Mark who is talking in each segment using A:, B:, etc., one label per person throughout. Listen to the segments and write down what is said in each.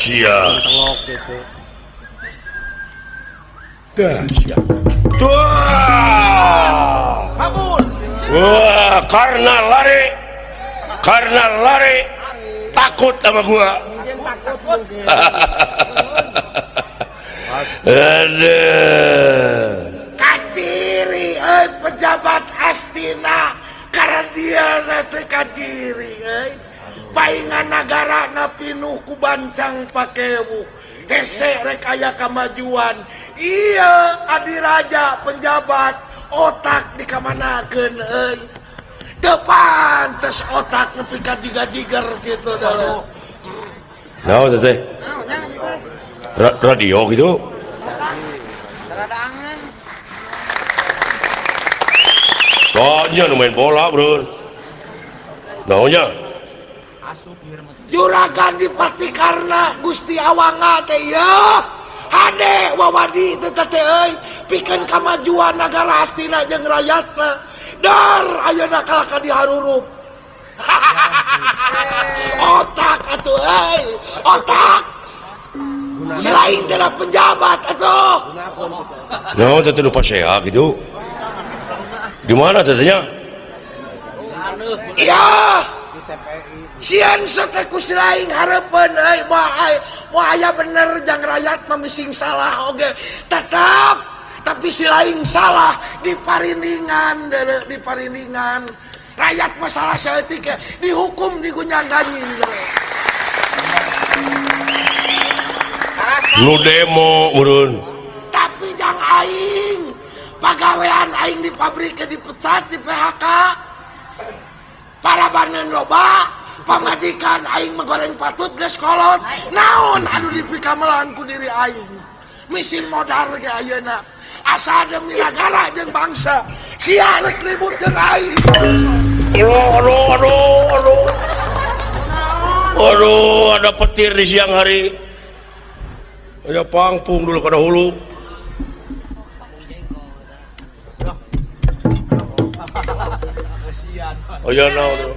A: Sia.
B: Telok gitu.
A: Dah, sia. Tuh. Wah, karena lari. Karena lari takut sama gua. Aduh.
C: Kaciri euy pejabat Astina karena dia teh kaciri euy. Paingan nagara na pinuh ku bancang pakewu. Hese rek aya kamajuan. Iya adiraja penjabat otak dikamanakeun euy. Teu pantes otak nepi ka jiga-jiger gitu dah.
A: Naon teh? Radio gitu. Soalnya nu main bola, bro. Naonnya?
C: Juragan dipati karena Gusti Awanga teh ya. Hade wawadi teh teh euy, pikeun kamajuan nagara Astina jeung rakyatna. Dar ayeuna kalah ka diharurup. Otak atuh euy, otak. Selain tidak penjabat atuh.
A: Naon teh nu pasea gitu. Di mana tetehnya?
C: Iya. Sieun teh ku silaing hareupeun euy, moal aya bener jang rakyat mah mising salah oge. Tetap tapi silaing salah di parindingan deuleu di parindingan. Rakyat mah salah saeutik dihukum digunyang-ganjing deuleu.
A: Nu demo meureun.
C: Tapi jang aing pagawean aing di pabrik dipecat di PHK. Para banen loba pamajikan aing menggoreng patut geus kolot. Naon anu dipikamelan ku diri aing. Mising modar ge ayeuna. Asa demi nagara jeung bangsa. Sia rek ribut jeung aing.
A: Aduh, aduh, aduh, aduh. Aduh, ada petir di siang hari. Ada pangpung dulu kada hulu. Oh ya, no, no.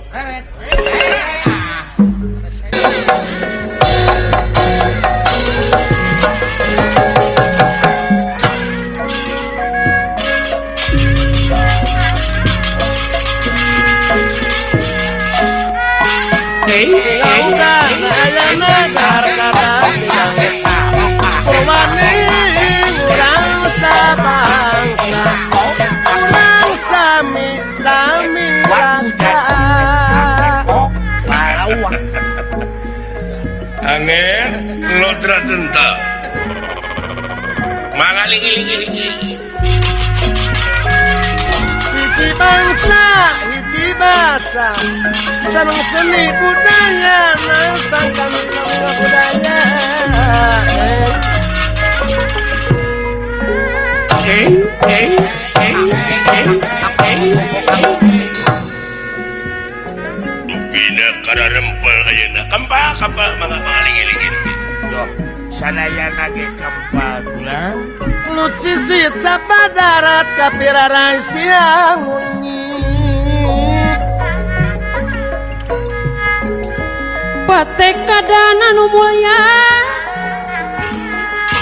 A: Angin lodra denta mangaling-iling-iling.
D: Hiji bangsa, hiji bahasa, sareng seni budaya, nantang kami budaya.
A: Dupina kada rempel ayeuna. Kempal kempal mangaling-iling.
E: Loh, sanayana ge kempal gula.
D: Luci capa darat kapiraran siang munyi.
F: Patekadana nu mulya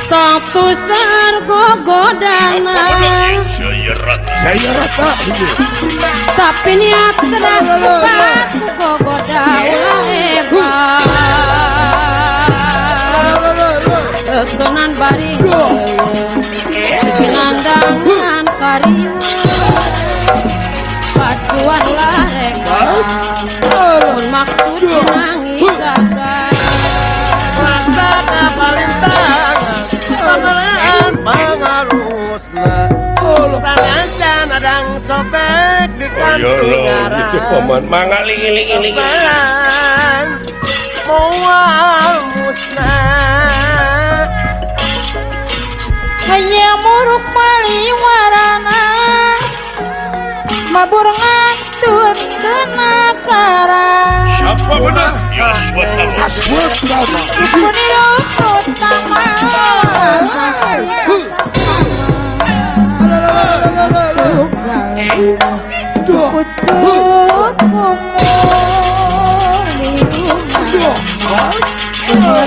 F: satu sargogodana.
A: Saya rata.
F: Tapi niat terang tepat gogoda ulah hebat. Tekenan baring pinandangan kariwa pacuan lareka mun maksud nangis gagal.
D: Laksana palintangan pangalean pangarusna sanajan adang copek di kantung
A: gitu paman mangaling-iling-iling.
D: Moal musnah
F: hanya muruk paliwarana mabur ngantun kena kara.
A: Siapa benar? Yaswatama.
F: Utama.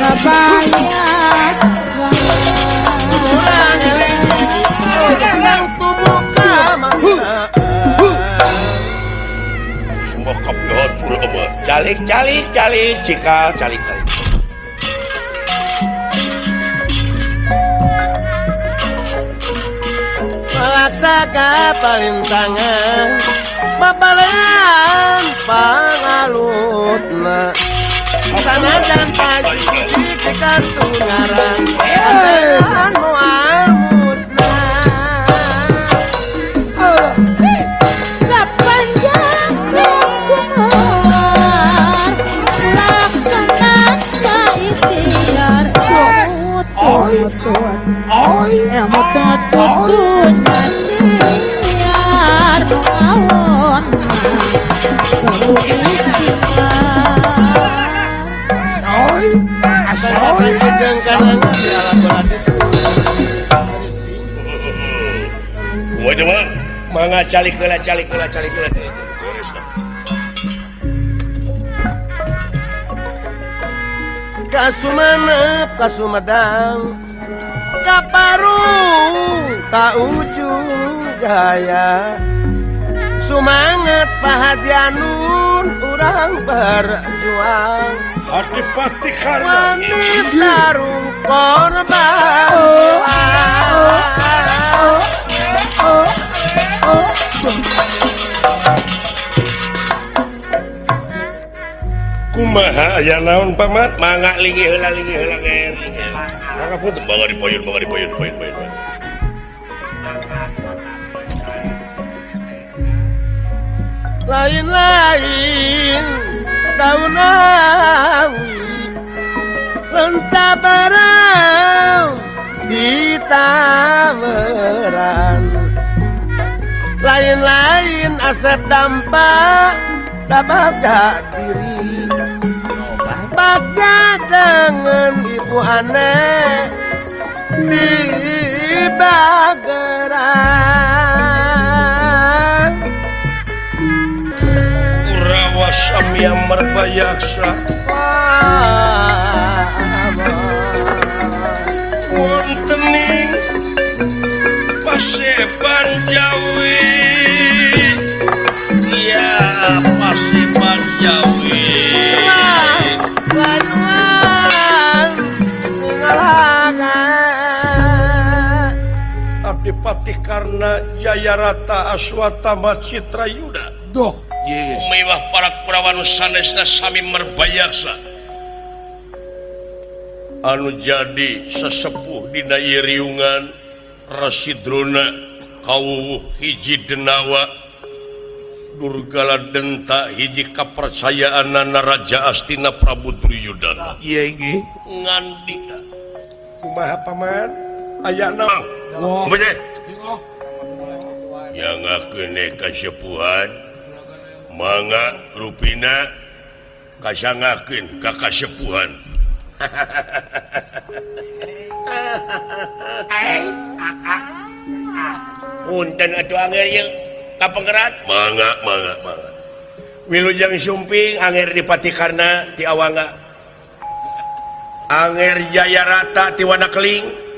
F: Merbayaksa
D: Urang eleng nang tumuka mana.
A: Semua kapihan pura ama. Calik calik calik cikal calik calik.
D: Malaksaka palintangan babalean pangalusna sanajan pagi di katungaran antean moal musnah.
F: Sapanjang kumar laksana ikhtiar ilmu tutut siar awon
A: Mangga calik heula calik heula calik heula.
D: Ka Sumenep ka Sumedang ka Parung ka Ujung Jaya sumanget Pak Haji Anun urang berjuang
A: Adipati Karna
D: wani sarung korban.
A: Kumaha aya naon paman? Mangga linggih heula linggih heula nger. Mangga punten mangga dipayun mangga dipayun payun payun.
D: Lain-lain daun awi lenca barang di taweran lain-lain asep dampak dabaga diri baga dengan ibu aneh di bageran.
A: Kurawa samya merbayaksa wontening Paseban Jawi. Ya Paseban Jawi. Adipati Karna Jayarata Aswatama Citrayuda.
C: Duh.
A: Mewah para Kurawa nu sanesna sami merbayaksa anu jadi sesepuh dina ieu riungan Rasi Drona kawuwuh hiji denawa Durgala denta hiji kapercayaanana Raja Astina Prabu Duryudana.
E: Iya inggih.
A: Ngandika kumaha paman aya naon? Kumaha teh? Yangakeun kasepuhan mangga rupina kasangakeun ka kasepuhan. Punten atuh anger ieu ka Penggerat. Mangga mangga mangga. Wilujeng Sumping anger Dipati Karna ti Awangga. Anger Jayarata ti Wanakeling.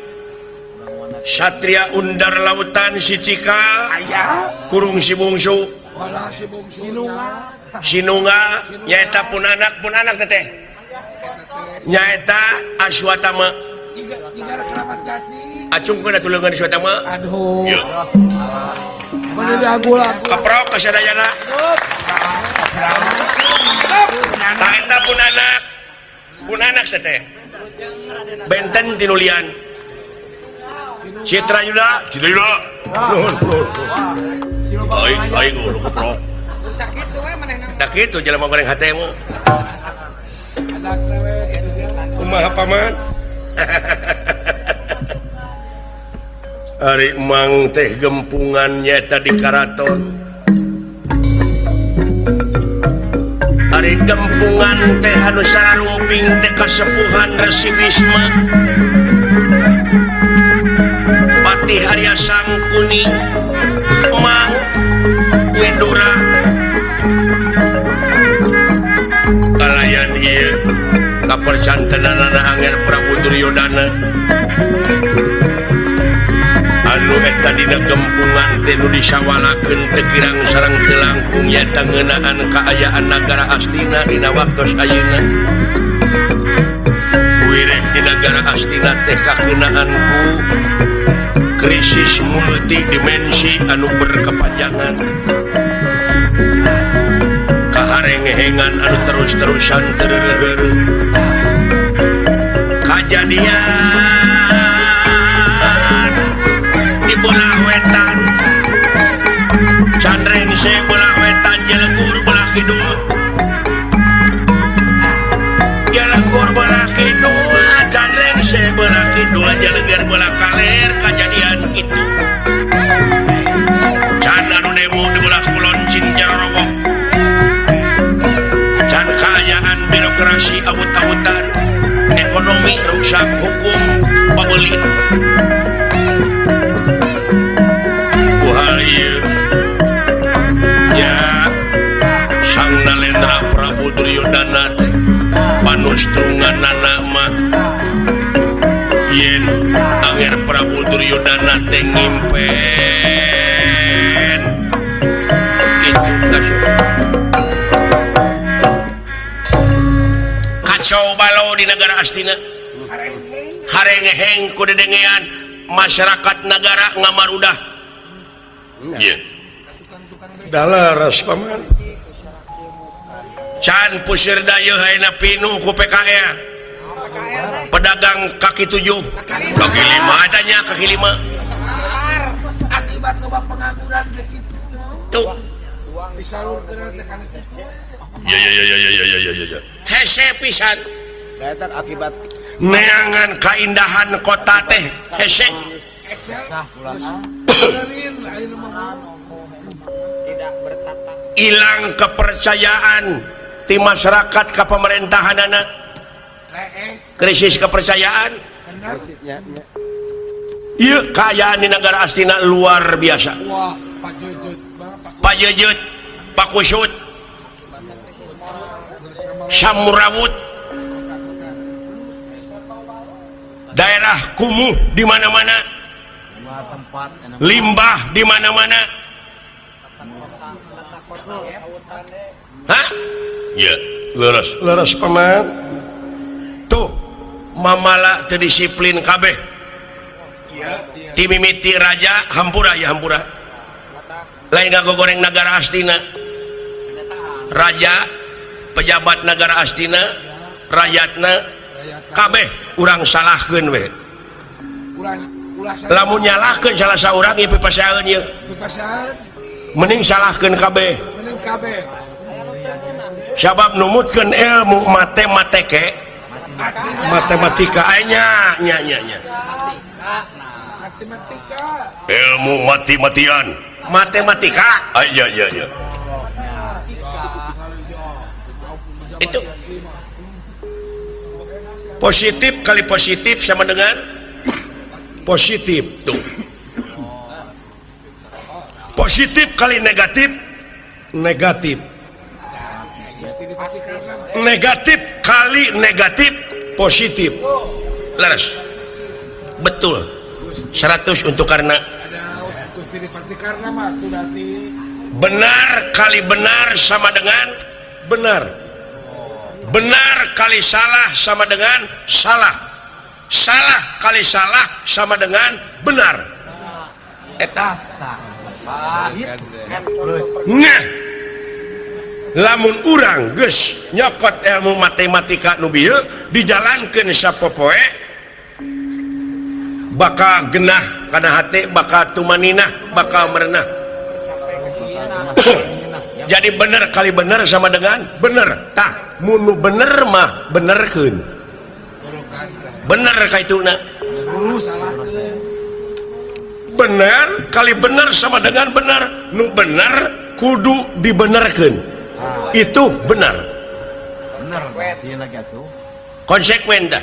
A: Satria Undar Lautan si Cika. Kurung si Bungsu. Sinunga nyaeta pun anak teteh. Nyaeta Aswatama. Acungkeun atuh leungeun Aswatama.
C: Aduh.
A: Keprok ka sadayana. Tah eta pun anak teteh. Benten tinulian. Citra Yuda, Citra Yuda. Nuhun, nuhun, nuhun. Aing aing nu keprok. Da kitu jelema goreng hate mah. Kumaha paman? Ari mang teh gempungan nyaeta di karaton. Ari gempungan teh anu sararumping teh kasepuhan Resi Bisma. Patih Arya Sangkuni Mang Widura. Kalayan ieu Kapercantenanana Anger Prabu Duryodana anu eta dina gempungan teh nu disawalakeun teu kirang sareng teu langkung nyaeta ngeunaan kaayaan nagara Astina dina waktos ayeuna. Wireh di nagara Astina teh kakeunaan ku krisis multidimensi anu berkepanjangan, kaharengehengan anu terus-terusan tereureureuh, kajadian di belah wetan can rengse, belah wetan Jelegur belah kidul, Jelegur belah kidul, can rengse belah kidul, Jeleger belah kaler, kajadian kitu. Can anu demo di belah kulon Cinjarorowok, can kaayaan birokrasi awut-awutan, ekonomi ruksak, hukum pabelit. Ku hal ieu nya Sang Nalendra Prabu Duryodana teh panustrunganana mah yen Anger Prabu Duryodana teh ngimpen kitu kacau balau di negara Astina, harengeheng ku dedengean masyarakat negara ngamarudah. Ieu dalaras paman can pusir dayeuh ayeuna pinuh ku PKR, pedagang kaki 7 kaki 5 tanya kaki 5
C: akibat loba pengangguran ge kitu
A: tuh
C: disalurkeun teh kana teh.
A: Ya ya ya ya ya ya ya ya hese pisan
D: Eta akibat
A: neangan kaindahan kota teh hese. Hilang kepercayaan di masyarakat ke pemerintahan anak, krisis kepercayaan. Iya, keayaan di negara Astina luar biasa.
C: Wah, Pak Jejet,
A: Pak Jejet, Pak Kusut, Samurawut, daerah kumuh di mana-mana, limbah di mana-mana. Hah? Ya, leres, leres paman. Tuh, mamala terdisiplin kabeh. Timimiti raja hampura ya hampura. Lain ngagogoreng negara Astina. Raja, pejabat negara Astina, rakyatna kabeh urang salahkeun we. Lamun nyalahkeun salah saurang ieu pipasaeun ieu. Mending salahkeun kabeh.
C: Mending kabeh.
A: Sabab numutkeun ilmu matematike, matematika nya nya nya nya.
C: Matematika.
A: Ilmu mati-matian, matematika. Iya iya iya. Itu positif kali positif sama dengan positif tuh. Positif kali negatif, negatif. Negatif kali negatif positif. Leres. Betul. 100 untuk karena. Benar kali benar sama dengan benar. Benar kali salah sama dengan salah. Salah kali salah sama dengan benar. Eta. Nah, lamun urang geus nyokot ilmu matematika nu bieu dijalankeun sapopoe bakal genah kana hate, bakal tumaninah, bakal merenah. Jadi bener kali bener sama dengan bener. Tah, mun nu bener mah benerkeun. Bener kaituna. Bener kali bener sama dengan bener. Nu bener kudu dibenerkeun. Itu benar. Konsekuen dah.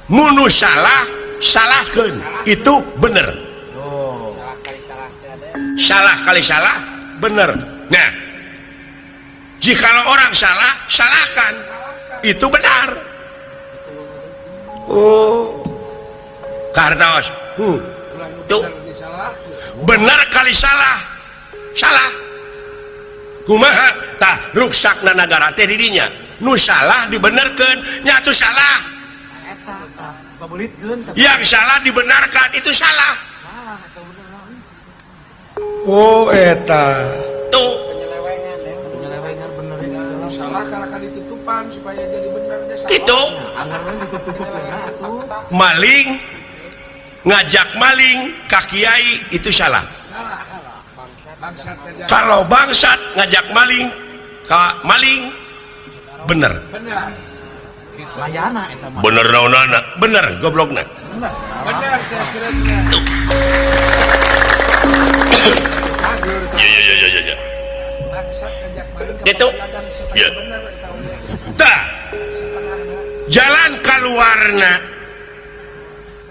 A: Munu salah, salahkeun. Itu bener. Salah kali salah, bener. Nah, jikalau orang salah, salahkan. Itu benar. Oh, kartos. Tuh, benar kali salah, salah. Kumaha tah ruksakna nagara teh didinya, nu salah dibenerkeun, nya atuh salah. Yang salah dibenarkan itu salah. Oh, eta tuh.
C: Salah karena ditutupan supaya jadi benar.
A: Itu maling ngajak maling ka kiai itu salah. Kalau bangsat ngajak maling ka maling, bener. Bener naonana, bener goblokna. Tuh. Ya ya ya ya ya. Itu ya. Tah, jalan kaluarna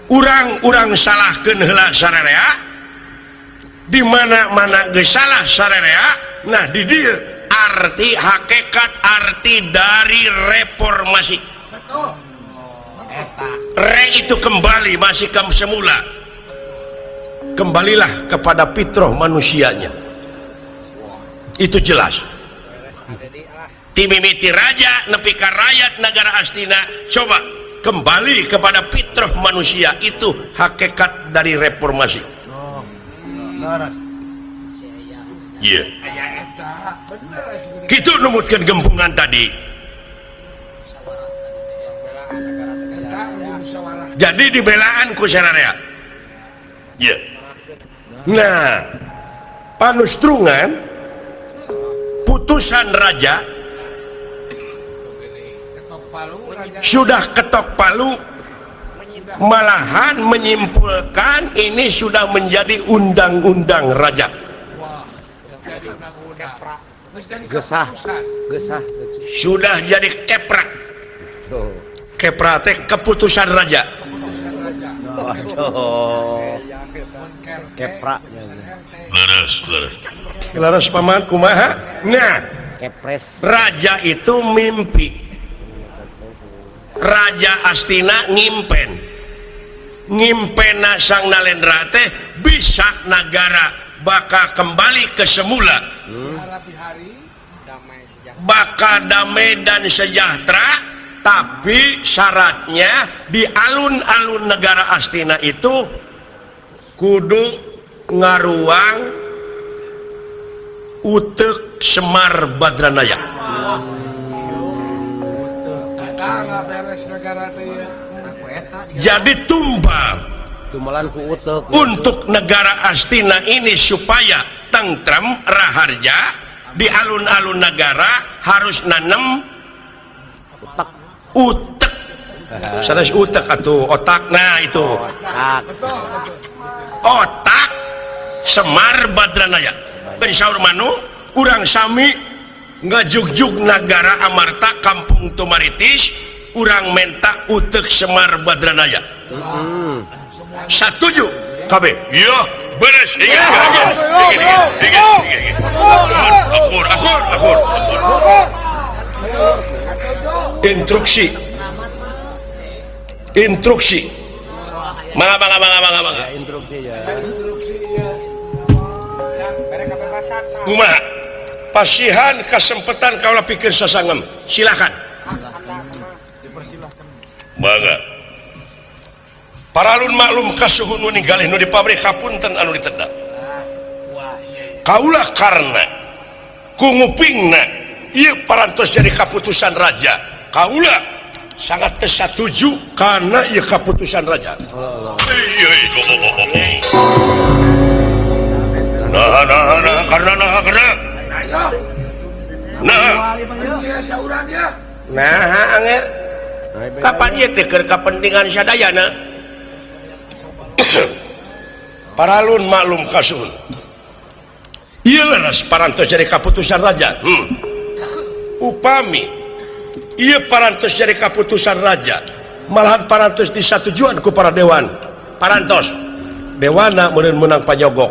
A: urang-urang salahkeun heula sararea, di mana-mana geus salah sararea. Nah, di dieu arti hakikat, arti dari reformasi. Re itu kembali, masih ke semula, kembalilah kepada fitrah manusianya. Itu jelas timimiti raja nepi ka rakyat negara Astina. Coba kembali kepada fitrah manusia, itu hakikat dari reformasi. Iya, yeah. Gitu numutkan gempungan tadi. Jadi dibelaan ku sararea. Iya. Yeah. Nah, panustrungan putusan raja sudah ketok palu, malahan menyimpulkan ini sudah menjadi undang-undang raja.
D: Gesah, gesah.
A: Sudah jadi keprak. Keprak teh keputusan raja.
D: Keprak.
A: Leres, leres. Leres paman kumaha? Nah,
D: kepres.
A: Raja itu mimpi. Raja Astina ngimpen. Ngimpena Sang Nalendra teh bisa nagara bakal kembali ke semula. Bakal damai dan sejahtera, tapi syaratnya di alun-alun negara Astina itu kudu ngaruang utek Semar Badranaya. Jadi tumbal untuk negara Astina ini supaya tentrem raharja di alun-alun negara harus nanem utek. Sanes utek atau otak, nah itu otak Semar Badranaya. Ben saur manu urang sami ngajugjug nagara Amarta kampung Tumaritis, urang menta utek Semar Badranaya. Satuju kabeh. Yo, beres. Akur, akur, akur, akur. Instruksi. Instruksi. Mangga, mangga, mangga, mangga, mangga.
D: Instruksi ya.
A: Kumaha? Pasihan kesempatan kaula pikeun sasangem. Silakan. Mangga. Paralun maklum kasuhun nu ninggalih nu di pabrik hapunten anu ditedak. Kaula karena ku ngupingna ieu parantos jadi kaputusan raja. Kaula sangat teu satuju karena ieu kaputusan raja. Nah, nah, nah, karena nah, karena nah, nah, anger kapan ieu teh keur kapentingan sadayana. Paralun maklum kasuhun. Ieu leres parantos jadi kaputusan raja. Upami ieu parantos jadi kaputusan raja, malahan parantos disatujuan ku para dewan. Parantos dewana meureun meunang panyogok.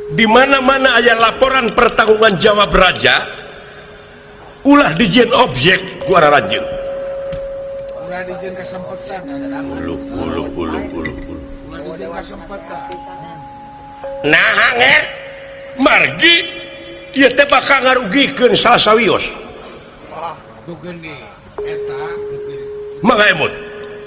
A: Di mana-mana aya laporan pertanggungan jawab raja, ulah dijieun objek ku ararajin.
B: Ulah dijieun kesempatan.
A: Uluh uluh uluh uluh uluh.
B: Ulah dijieun kesempatan.
A: Nah, nger margi ieu teh bakal ngarugikeun salah sawios.
B: Nu geuning eta nu geuning
A: Mangga emut.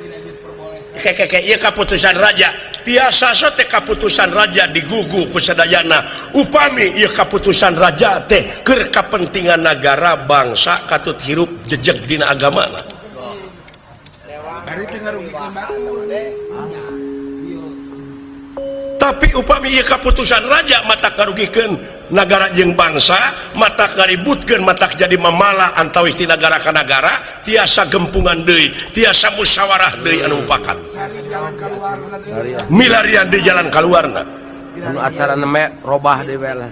B: tidak diperbolehkan.
A: Keke ieu kaputusan raja tiasa so teh kaputusan raja digugu ku sadayana upami ieu kaputusan raja teh keur kapentingan nagara bangsa katut hirup jejeg dina agamana.
B: Dari teu ngarugikeun batur. Ieu
A: Tapi upami ieu kaputusan raja matak ngarugikeun nagara jeung bangsa, matak ngaributkeun, matak jadi mamala antawis ti nagara ka nagara, tiasa gempungan deui, tiasa musyawarah deui anu mupakat.
B: Cari jalan keluarna deui.
D: Cari
A: Milarian di jalan kaluarna.
D: Anu acara neme robah deui we lah.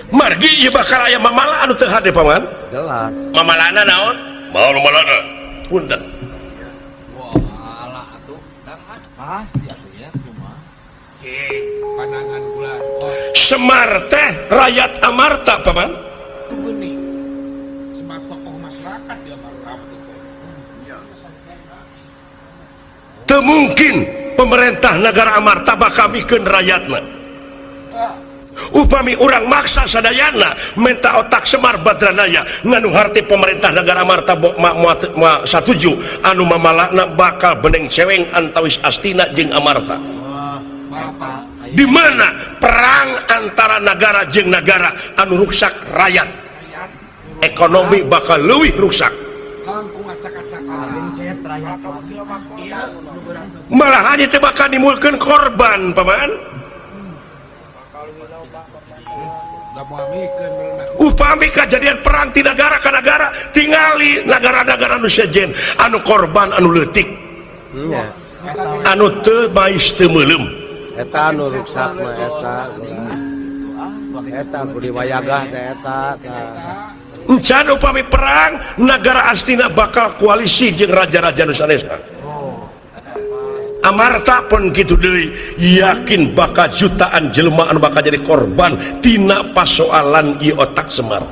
A: Margi ieu bakal aya mamala anu teu hade paman.
D: Jelas.
A: Mamalana naon? Mau mamalana. Punten.
G: Pasti atuh ya kumaha.
E: Cing.
B: Pandangan kula. Oh,
A: Semar teh rakyat Amarta paman.
B: nu geuning. Sebab tokoh masyarakat dia mah rambut teh.
A: Teu mungkin pemerintah negara Amarta bakal mikeun rakyatna. Upami urang maksa sadayana minta otak Semar Badranaya nganu harti pemerintah negara Amarta bo, ma, ma, ma, satuju anu mamalakna bakal beneng ceweng antawis Astina jeung Amarta. Di mana perang antara negara jeung negara anu ruksak rakyat, ekonomi bakal leuwih ruksak.
B: Langkung acak-acakan. Iya, nu berat teh.
A: Malah hanya teh bakal nimulkeun korban paman.
B: Da moal mikeun beunah.
A: Upami kejadian perang ti negara ka negara, tingali negara-negara nu sejen anu korban anu leutik,
D: Nya.
A: anu teu mais teu meuleum.
D: Eta anu ruksak mah eta. Eta kudu wayagah teh eta tah.
A: Encan upami perang negara Astina bakal koalisi jeung raja-raja nu sanesna. Amarta pun kitu deui, yakin bakal jutaan jelema anu bakal jadi korban tina pasoalan ieu otak Semar.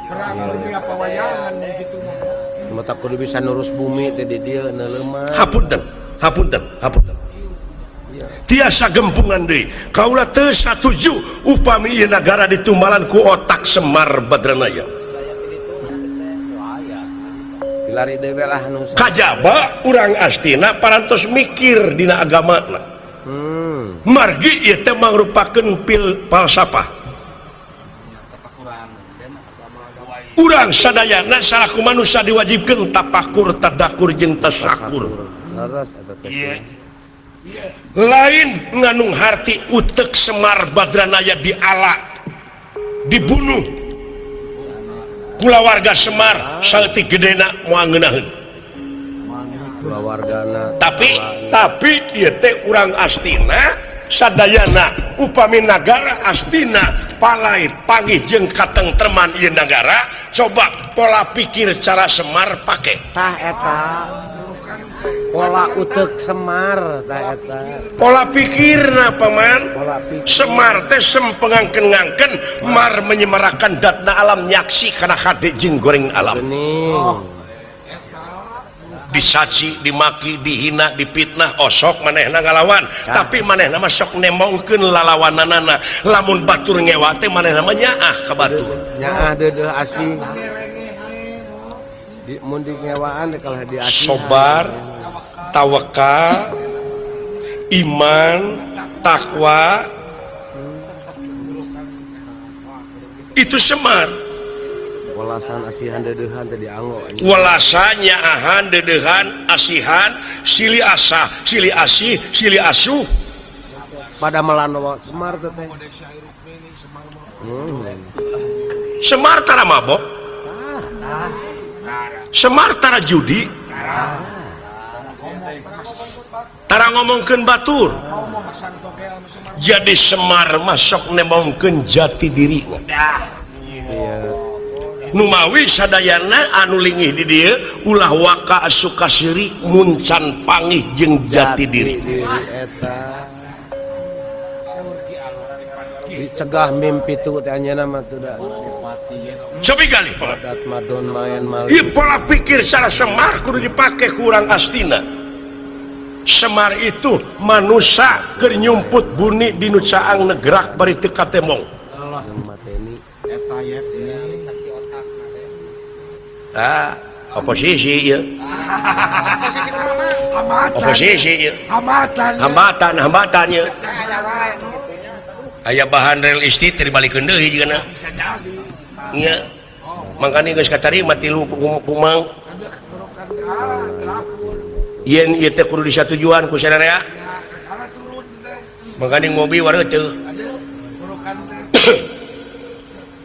B: Perang dunia pawayangan mun kitu mah.
D: Mata kudu bisa nurus bumi teh di dieu neuleum mah.
A: Hapunten, hapunten, hapunten. Tiasa gempungan deui. Kaula teu satuju upami ieu nagara ditumbalan ku otak Semar Badranaya.
D: Pilari deui we lah anu
A: Kajaba urang Astina parantos mikir dina agamana. Margi ieu teh mangrupakeun pil falsafah. Urang sadayana salaku manusia diwajibkeun tapakur, tadakur jeung tasakur.
D: Leres eta teh.
A: Lain nganung harti utek Semar Badranaya diala, dibunuh kulawarga Semar saeutik gedena moal ngeunaheun.
D: Kulawargana.
A: Tapi ieu teh urang Astina sadayana upami nagara Astina palai panggih jeung katengtreman ieu nagara, coba pola pikir cara Semar pake.
D: Tah eta. Pola utek Semar tah eta.
A: Pola pikirna paman.
D: Pola pikir.
A: Semar teh sempengangken-ngangken mar menyemarakan datna alam nyaksi kana hade jeung goreng alam.
D: Geuning.
A: Disaci, dimaki, dihina, dipitnah, osok manehna ngalawan. Tapi manehna mah sok nemongkeun lalawananana. Lamun batur ngewa teh manehna mah nyaah ka batur.
D: Nyaah deudeuh asih. Di mun di ngewaan teh kalah di asihan.
A: Sobar, tawakal, iman, takwa, itu Semar.
D: Welasan asihan deudeuhan teh dianggo anjing.
A: Welasan nyaahan deudeuhan asihan silih asah, silih asih, silih asuh.
D: Pada melano Semar teh teh.
A: Semar tara mabok. Semar tara judi. Tara ngomongkeun batur. Jadi Semar mah sok nemongkeun jati diri.
D: Iya.
A: Numawi sadayana anu lingih di dieu ulah waka asuka siri muncan pangih jeung jati diri.
D: Eta. Dicegah mimpi tuh teh anjeunna mah tuh da.
A: Cobi kali
D: adat madon main malu.
A: Ieu pola pikir secara Semar kudu dipake ku urang Astina. Semar itu manusia keur nyumput buni di nu caang negerak bari teu katemong.
G: Eta ye.
A: Ah, oposisi ieu. Oposisi ieu.
C: Hambatan.
A: Hambatan, hambatan ieu. Aya bahan real estate dibalikeun deui jigana.
B: Bisa jadi.
A: Nya. Mangkane geus katarima tilu kumang. Yen ieu teh kudu disatujuan ku sararea. Mangkane ngopi wareuh teu.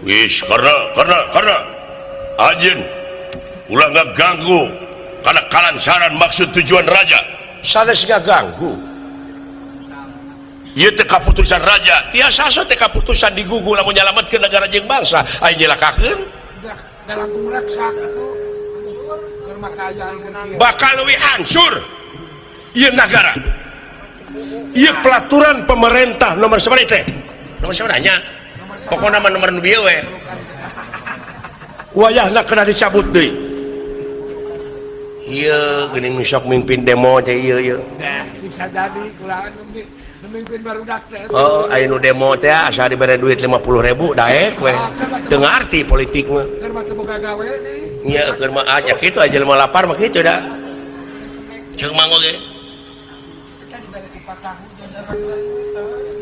A: Wis karena anjeun ulah ngaganggu kana kalancaran maksud tujuan raja. Sanes ngaganggu. Ieu teh kaputusan raja, tiasa so teh kaputusan digugu lamun nyalametkeun negara jeung bangsa, aya nyelakakeun. Bakal leuwih hancur ieu nagara. Ieu pelaturan pemerintah nomor sabaraha teh? Nomor sabaraha nya? Pokona mah nomor nu bieu we. Wayahna kena dicabut deui. Ieu geuning nu sok mimpin demo teh ieu ieu.
B: Bisa jadi kulaan memimpin barudak teh.
A: Oh, aya nu demo teh asa dibere duit 50.000 daek we. Teu ngarti politik mah.
B: Keur mah teu boga gawe deui.
A: Nya keur mah nya kitu aja jelema lapar mah kitu da. Ceuk mang oge.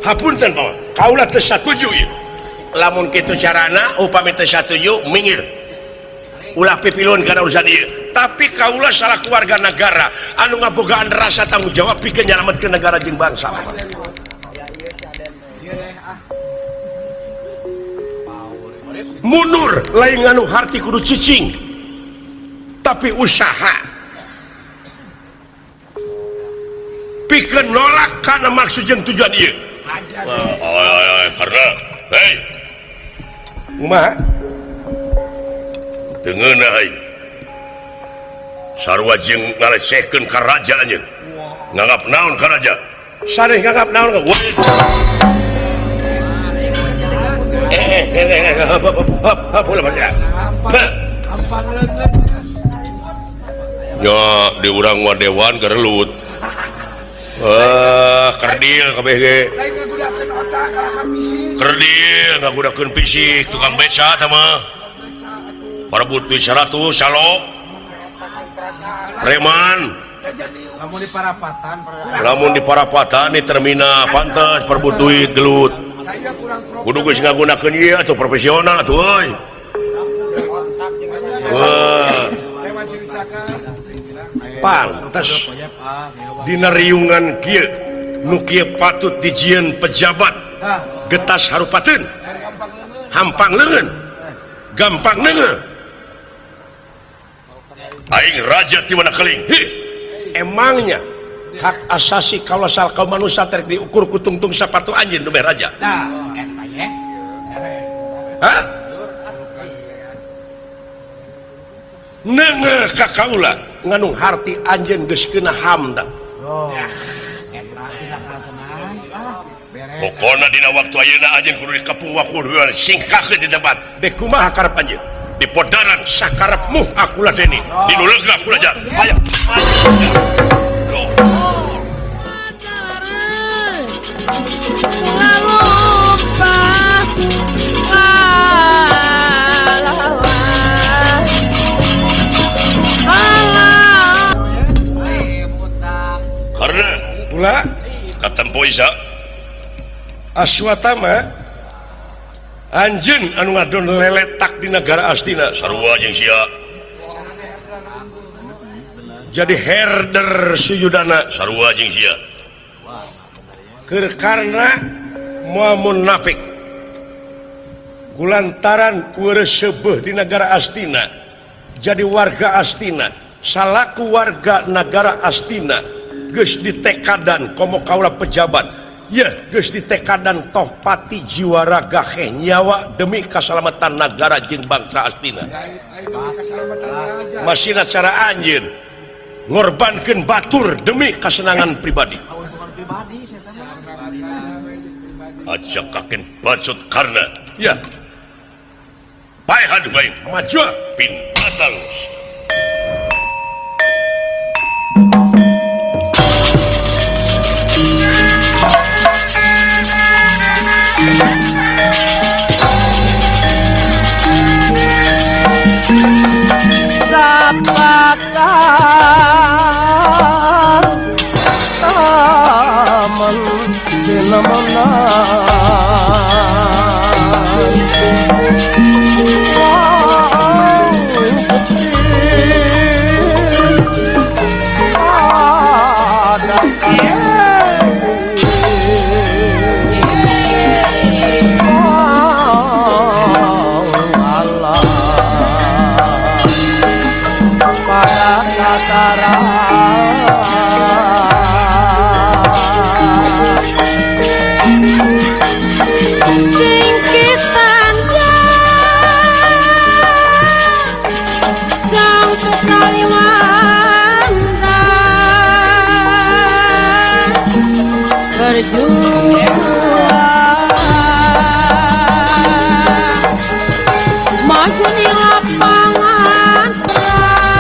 A: Hapunten paman, kaula teu satuju ieu. Lamun kitu carana upami teu satuju minggir. Ulah pipilun kana urusan ieu. Tapi kaula salah keluarga negara anu ngabogaan rasa tanggung jawab pikeun nyalametkeun negara jeung bangsa. Mundur lain nganu harti kudu cicing, tapi usaha pikeun nolak kana maksud jeung tujuan ieu. Karena hei kumaha teu ngeunah euy. Sarua jeung ngalecehkeun ka raja anjeun. Nganggap naon ka raja? Sareh nganggap naon ka ya di urang mah dewan gerelut. Kerdil kabeh ge. Kerdil ngagunakeun fisik tukang beca tah mah. Parebut duit 100 salo. Preman.
G: Lamun di parapatan,
A: lamun di parapatan di terminal pantes parebut duit gelut. Kudu geus ngagunakeun ieu atuh profesional atuh euy. Wah. Pantes dina riungan kieu nu kieu patut dijieun pejabat getas harupateun. Hampang leungeun. Gampang leungeun. Aing raja ti mana keling. Hi. Emangnya hak asasi kaula kaum manusia terek diukur ku tungtung sapatu anjeun nu raja. Hah? Neungeuh ka kaula nganung harti anjeun geus kena HAM da. Pokona dina waktu ayeuna anjeun kudu dikepung wakur singkakeun di tempat. Dek kumaha karep anjeun? Di podaran sakarepmu aku ladeni, di nu lega aku raja. Hayang. Karena pula katempo isa Aswatama anjeun anu ngadon leletak di negara Astina sarua jeung sia. Jadi herder Suyudana sarua jeung sia. Keur karena moal munafik kulantaran weureuh di negara Astina jadi warga Astina salaku warga negara Astina geus ditekadan komo kaula pejabat ya geus ditekadan toh pati jiwa raga heh nyawa demi kasalamatan negara jeung bangsa Astina. Masina cara anjeun ngorbankeun batur demi kasenangan pribadi. Aja kaken bacot karena ya paehan wae maju pinatang.
D: Sapakar taman dinamana
F: Maju di lapangan perang,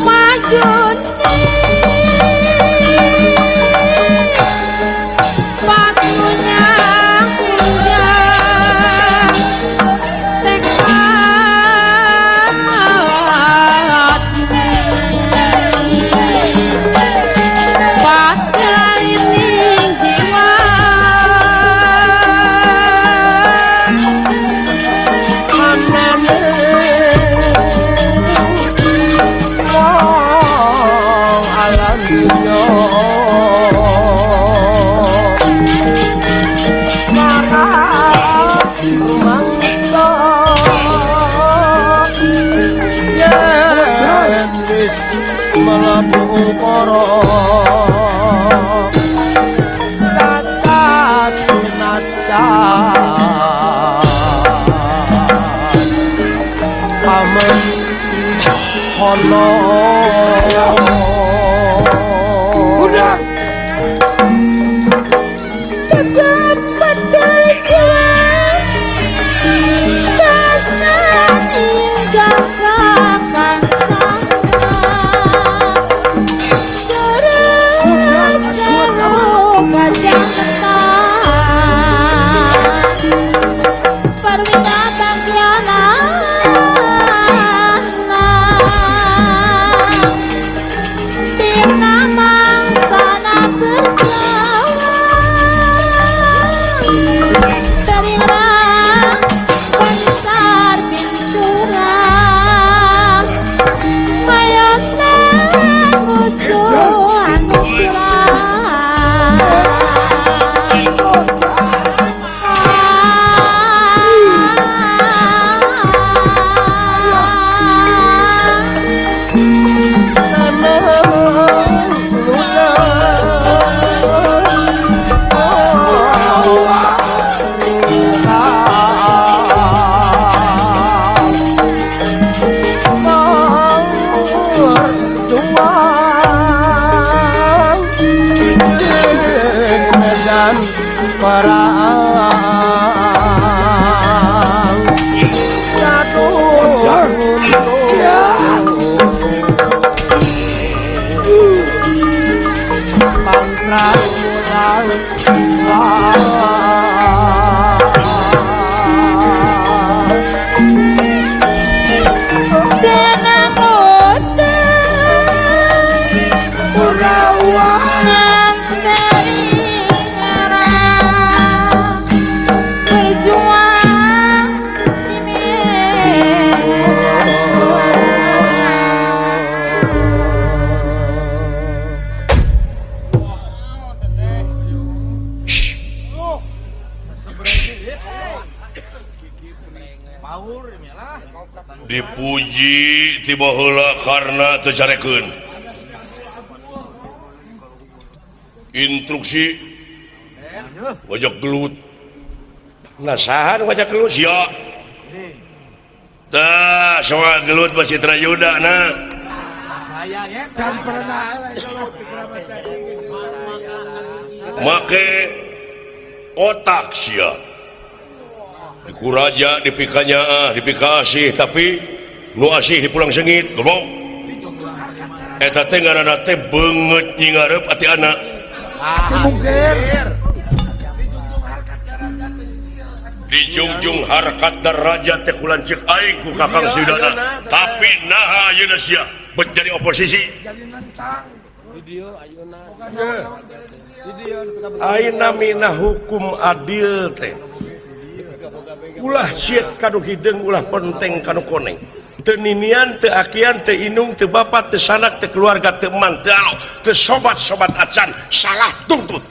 F: maju di patunya indah tekad
C: Udah.
F: Tetap berjuang, jangan tinggalkan terus permintaan tiana.
A: Dipuji tiba heula karena teu carekeun. Instruksi wajah gelut. Nah saha nu wajah gelut sia? Tah soal gelut mah Citra Yuda na.
B: Can pernah gelut di Kramat Jati.
A: Make otak sia. Ku raja dipikanya dipikasih tapi nu asih dipulang sengit goblok. Eta teh ngaranna teh beungeut nyingareup ati anak. Dijungjung harkat darajat teh kulanceuk aing ku Kakang Sudana. Tapi naha ayeuna sia bet jadi oposisi. Ayeuna mina hukum adil teh. Ulah sieut kanu hideung ulah ponteng kanu koneng. Teu ninian teu akian teu indung teu bapa teu sanak teu keluarga teu emang teu alo teu sobat-sobat acan salah tuntut.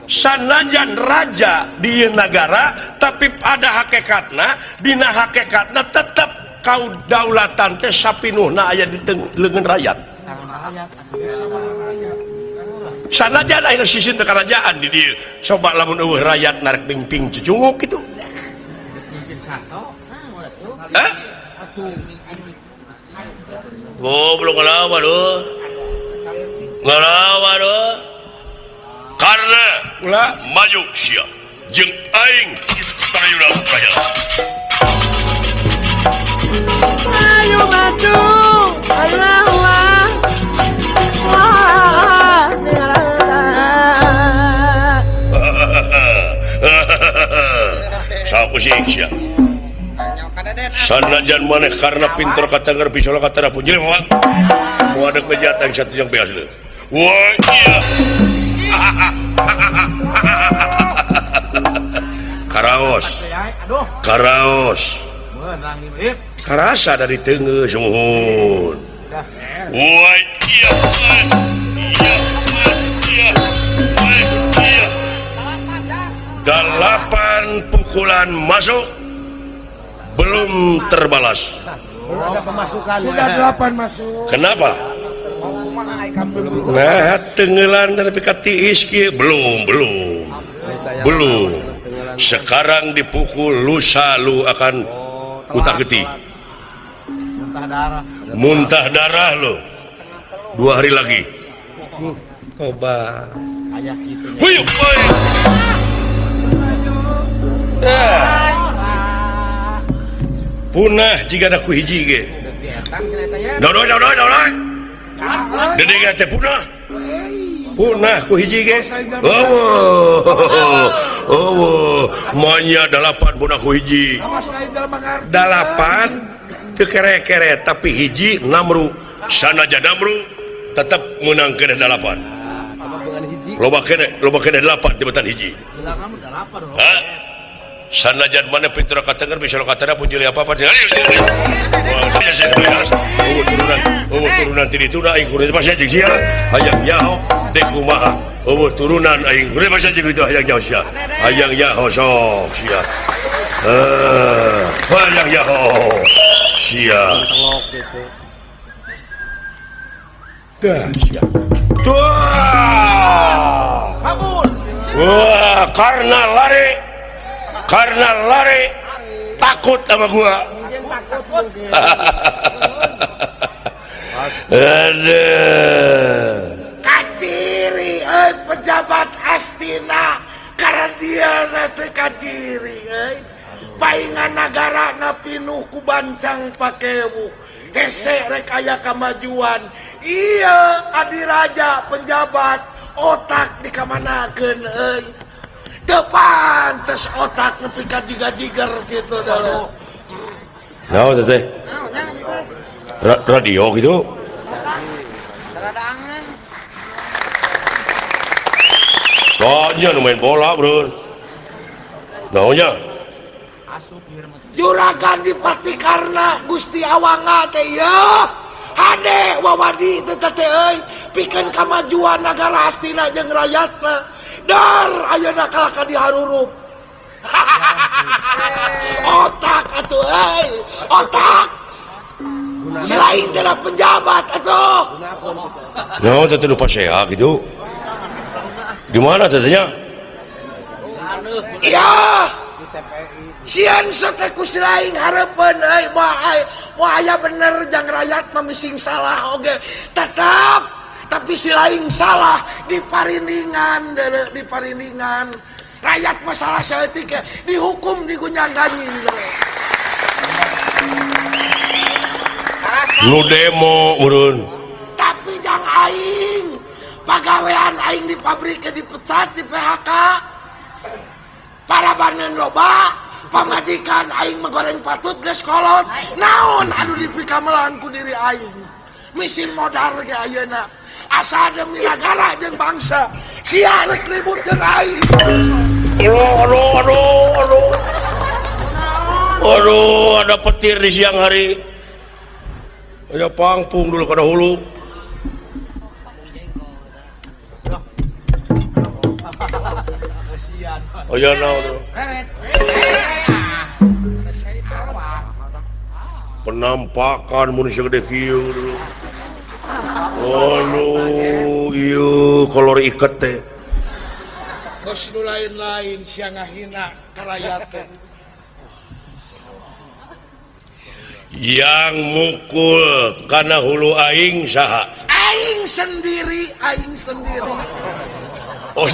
A: Sanajan raja di negara tapi pada hakikatna dina hakikatna tetep kaudaulatan teh sapinuhna aya di leungeun rakyat. Sanajan aya sisi teu karajaan di dieu coba lamun eueuh rakyat narek pingping cucunguk kitu. Hah? Goblok ngalawan eueuh. Ngalawan eueuh. Karena ulah maju sia jeung aing Prayuna Praya.
F: Ayo maju. Allah Allah. Wah.
A: Sapu sih sia. Sanajan maneh karena pinter katenger pisola katara punjil moal. Moal ada kejahatan satu yang beas leuh. Wah iya. Karaos. Karaos. Karasa dari tengah sumuhun. Wah iya iya iya. 8 pukulan masuk belum terbalas.
D: Ada pemasukan.
C: Sudah 8 masuk.
A: Kenapa? Nah, tenggelan dari tiis kieu belum. Sekarang dipukul lusa lu akan utak getih. Muntah darah lu. 2 hari lagi. Coba. Huyuk. Punah jika ada ku hiji ge. Dodoy. Dedega teh punah. Punah ku hiji ge. Oh, manya 8 punah ku hiji. 8 teu kere-kere tapi hiji namru. Sanajan namru tetep meunang keneh 8. Loba keneh 8 tibatan hiji. Hah? Sanajan mana pintur katenger bisa katana pun jadi apa-apa. Oh turunan ti ditu aing kudu pasti jeung sia. Hayang nyaho dek kumaha. Oh turunan aing kudu pasti jeung itu hayang nyaho sia. Hayang nyaho sok sia. Hayang nyaho sia. Dah sia. Tuh. Wah, karena lari takut sama gua. Aduh.
C: Kaciri euy pejabat Astina karena dia teh kaciri euy. Paingan nagara na pinuh ku bancang pakewu. Hese rek aya kamajuan. Iya adiraja penjabat otak dikamanakeun euy. Teu pantes otak nepi ka jiga-jiger gitu dulu.
A: Naon teh? Radio gitu. Soalnya nu main bola, bro. Naonnya?
C: Juragan dipati karena Gusti Awanga teh ya. Hade wawadi teh teh euy, pikeun kamajuan nagara Astina jeung rakyatna. Dar ayeuna kalah ka diharurup. Otak atuh euy, otak. Selain tina penjabat atuh.
A: Naon teh lupa seha gitu. Di mana tetehnya?
C: Iya. Sieun teh ku silaing hareupeun euy, moal aya bener jang rakyat mah mising salah oge. Tetep Tapi si lain salah di parindingan deuleu di parindingan. Rakyat masalah saeutik dihukum digunjang-ganjing deuleu.
A: Nu demo urun.
C: Tapi jang aing pagawean aing di pabrik dipecat di PHK. Para banen loba, pamajikan aing menggoreng patut geus kolot. Naon anu dipikamelan ku diri aing. Misin modar ge ayeuna. Asa demi nagara jeung bangsa. Sia rek ribut jeung aing.
A: Aduh, aduh, aduh, aduh. Aduh, ada petir di siang hari. Ayo pangpung dulu kada hulu. Ayo naon. Penampakan mun segede kieu dulu. Aduh, ieu kolor iket teh.
C: Geus nu lain-lain sia ngahina ka rakyat teh.
A: Yang mukul kana hulu aing saha?
C: Aing sendiri, aing sendiri.
A: Oh,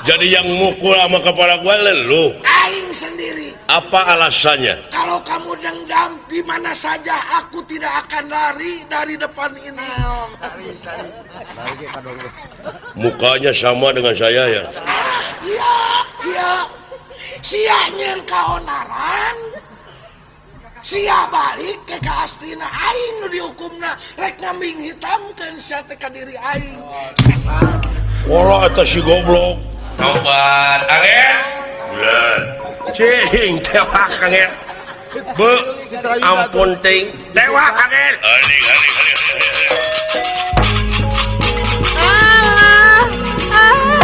A: jadi yang mukul sama kepala gua lu?
C: Aing sendiri.
A: Apa alasannya?
C: Kalau kamu dendam di mana saja aku tidak akan lari dari depan ini.
A: Mukanya sama dengan saya ya?
C: Ah, iya, iya. Sia nyeun kaonaran. Sia balik ke kaastina aing nu dihukumna rek ngambing hitamkeun sia teh ka diri aing.
A: Walah eta si goblok. Tobat angin. Bulan. Cing tewak angin. Be ampun ting tewak angin. Aling aling aling.
F: Ah, ah,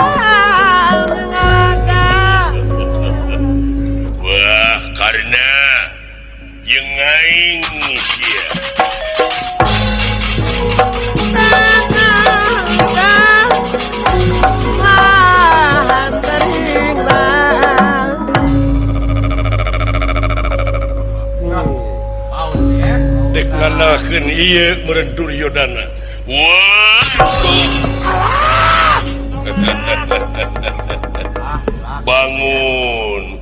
A: Wah, karena jeung aing sia. Dek nganakeun ieu meureun Duryodana. Wah. Bangun.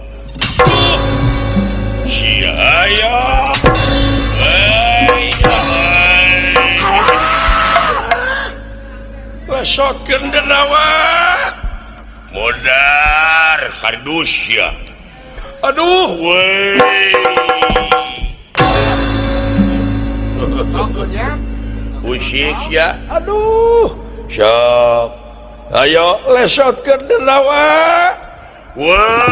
A: Sia aya. Lesotkeun denawa. Modar kardus ya. Aduh, weh. Usik ya. Aduh. Sok. Ayo lesotkeun denawa. Wah.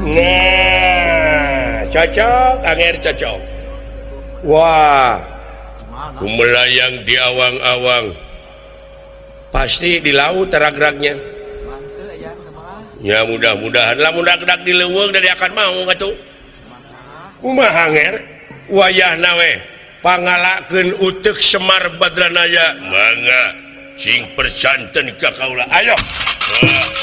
A: Nah, cocok, anger cocok. Wah, kumelayang di awang-awang. Pasti di laut terag-ragnya. Ya mudah-mudahan lah mudah gerak di leuweung dari akan mau atuh. Kumaha anger? Wayahna we pangalakeun uteuk Semar Badranaya. Mangga sing persanten ka kaula. Ayo.
F: Api.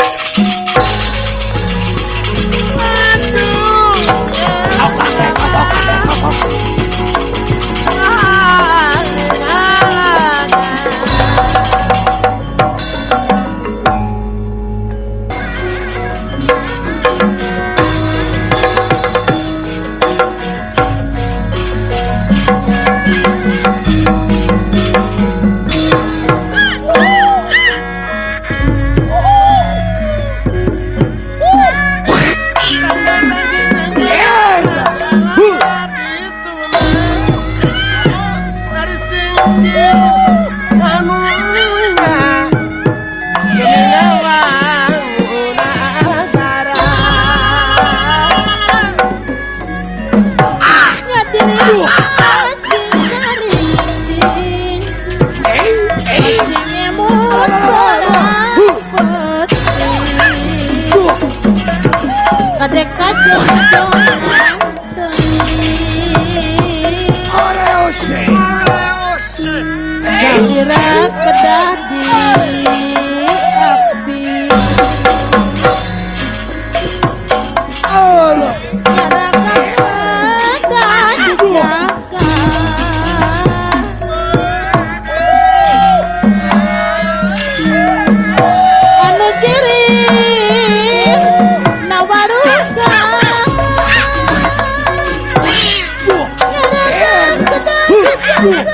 B: Aya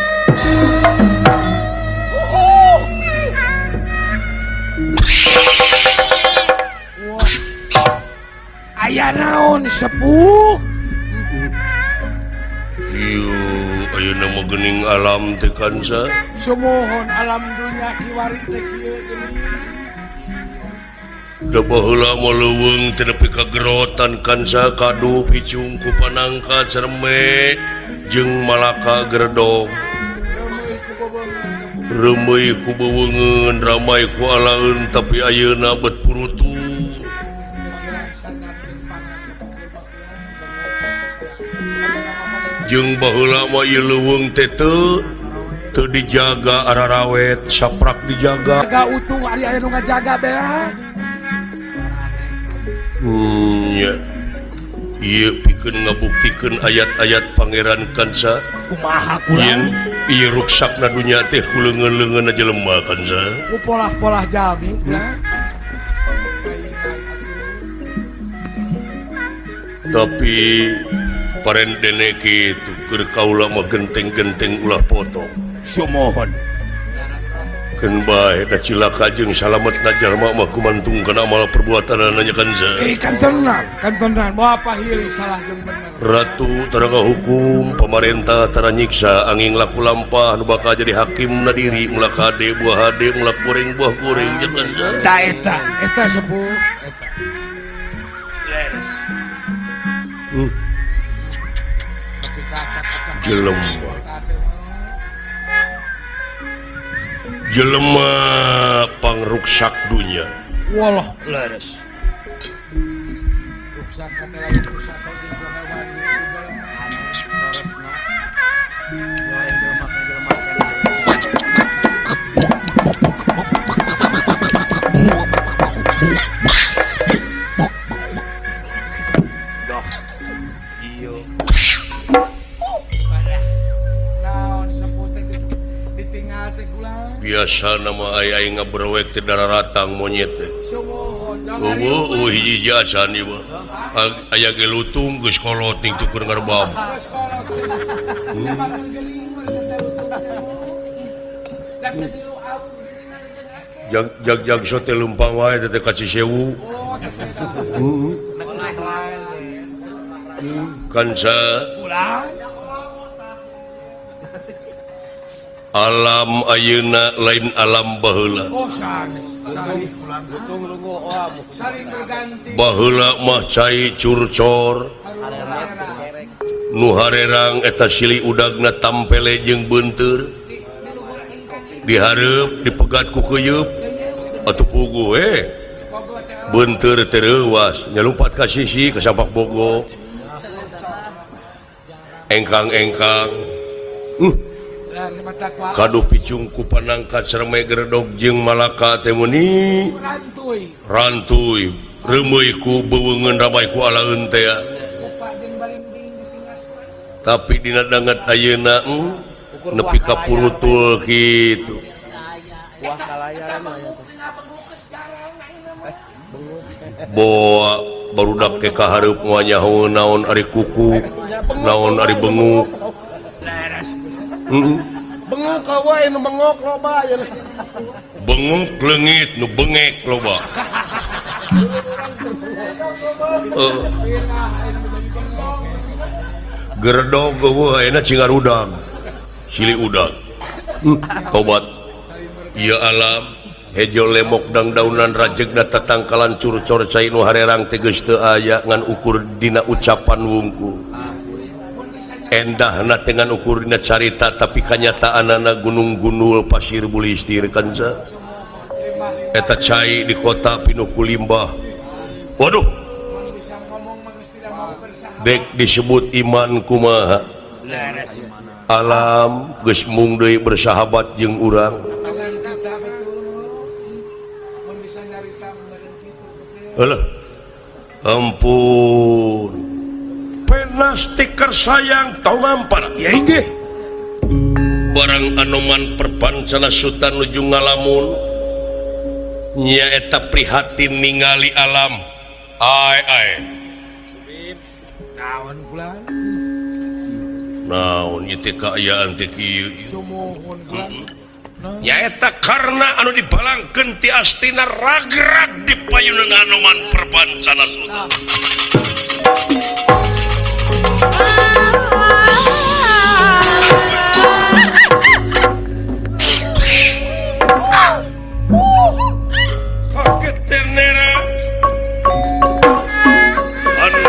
B: naon sepuh?
A: Kieu ayeuna mah geuning alam teh kansa.
B: Sumuhun alam dunya kiwari teh kieu geuning.
A: Da baheula mah leuweung teh nepi ka gerotan kansa kadu picung ku panangka cerme jeung malaka gerdog. Reumeuy ku beweungeun ramai ku alaeun tapi ayeuna bet purutu. Jeung baheula mah ieu leuweung teh teu dijaga ararawet saprak dijaga.
B: Jaga utuh ari aya nu ngajaga beak.
A: Nya. Ieu pikeun ngabuktikeun ayat-ayat Pangeran Kansa.
B: Kumaha kurang?
A: Ieu ruksakna dunya teh ku leungeun-leungeunna jelema Kansa.
B: Ku polah-polah jalmi kurang.
A: Tapi paren dene kitu keur kaula mah genteng-genteng ulah potong.
E: Sumohon.
A: Keun bae da cilaka jeung salametna jalma mah kumantung kana amal perbuatanana nya Kansa.
B: Kan tenan, kan tenan. Moal pahili salah jeung bener.
A: Ratu tara ngahukum, pamarentah tara nyiksa, angin laku lampah nu bakal jadi hakim na diri, ulah kade buah hade, ulah goreng buah goreng nya Kansa.
B: Ta eta, eta sepuh, eta.
E: Leres.
A: Jelema. Jelema pangruksak dunya.
B: Walah
E: leres.
B: Ruksak kata lain rusak jeung hewan jeung jelema.
E: Doh. Iyo.
B: Naon sepuh teh ditinggal teh kula.
A: Biasa nama ai ngabrewek teh dararatang monyet teh. Eueuh hiji acan ieu mah. Aya ge lutung geus kolot ning tukur ngarbab. Jag-jag sote leumpang wae teh ka Cisewu. Kansa alam ayeuna lain alam baheula.
B: Oh sanes.
A: Baheula mah cai curcor nu harerang eta silih udagna tampele jeung beunteur dihareup dipegat ku keuyeup atuh puguh beunteur teh reuwas nyalumpat ka sisi ka sapak bogo engkang-engkang kadu picung ku panangka cerme gerdog jeung malaka teh meuni rantuy reumeuy ku beweungeun ramai ku alaeun teh. Tapi dina danget ayeuna nepi ka purutul kitu. Boa barudak ke kahareup moal nyaho naon ari kuku naon ari benguk.
G: Benguk wae nu bengok loba ya.
A: Benguk leungit nu bengek loba. Gerdog eueuh ayeuna cingarudang. Silih udang. Tobat. Ieu alam hejo lemok dangdaunan rajegna tatangkalan curcor cai nu harerang teh geus teu aya ngan ukur dina ucapan wungkul. Endahna dengan ukur dina carita tapi kanyataanana gunung-gunul pasir bulistir kanca. Eta cai di kota pinuh ku limbah. Waduh. Dek disebut iman kumaha. Alam geus mung deui bersahabat jeung urang. Heuh. Ampun. Pena stiker sayang tau ngampar.
B: Ya inggih.
A: Barang anoman perpancana sultan nuju ngalamun nyaeta prihatin ningali alam. Ai ai.
B: Naon kula?
A: Naon ieu teh kaayaan teh kieu nyaeta karena anu dibalangkeun ti Astina ragrag di payunan Anoman Perbancana Suta. Kaget ternera anu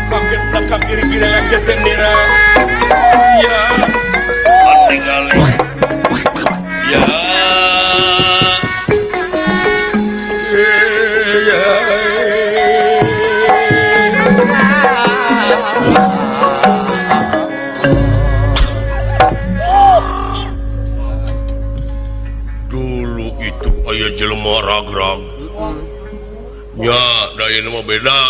A: kaget belakang kiri-kiri kaget ternera ya ningali ya dulu itu aya jelema ragrag nya da ieu mah beda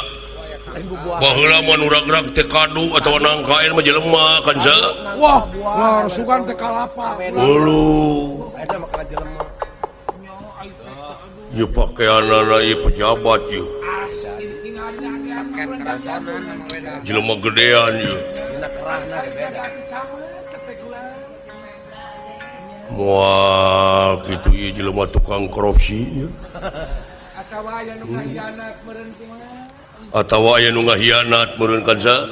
A: baheula mah nu ragrag teh kadu atawa nangkaen mah jelema kan sa
B: wah lor sugan teh kalapa
A: ulu ieu pakeanana ieu pejabat ieu jelema gedean ieu moal kitu ieu jelema tukang korupsi ieu
B: atawa aya nu ngahianat meureun kumaha
A: atawa aya nu ngahianat meureun kan sa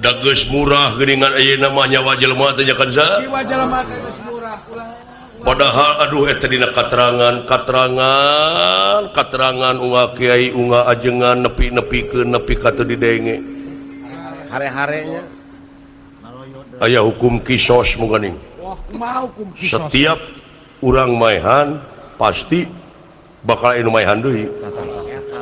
A: da geus murah geuningan ayeuna mah nyawa jelema teh nya kan sa
B: jiwa jelema teh geus murah ulah
A: padahal aduh eta dina katerangan katerangan katerangan unga kiai unga ajengan nepi-nepikeun nepi ka teu didenge
D: hare-harenya
A: aya hukum kisos mungkin.
B: Wah, kumaha hukum kisos?
A: Setiap urang maehan pasti bakal anu maehan deui.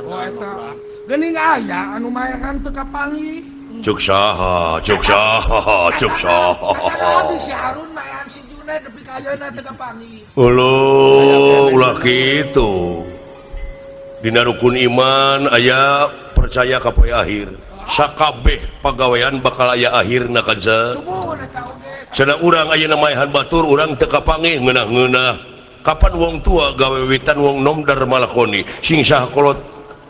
B: Oh eta. Geuning aya anu maehan teu kapanggih.
A: Ceuk saha, ceuk saha, ceuk saha.
B: Abi si Harun maehan si Junaid nepi ka ayeuna teu kapanggih.
A: Uluh, ulah kitu. Dina rukun iman aya percaya ka poe akhir. Sakabeh pagawean bakal aya akhirna kan sa. Cenah urang ayeuna maehan batur urang teu kapanggih ngeunah-ngeunah. Kapan wong tua gawe witan wong nom darmalakoni sing saha kolot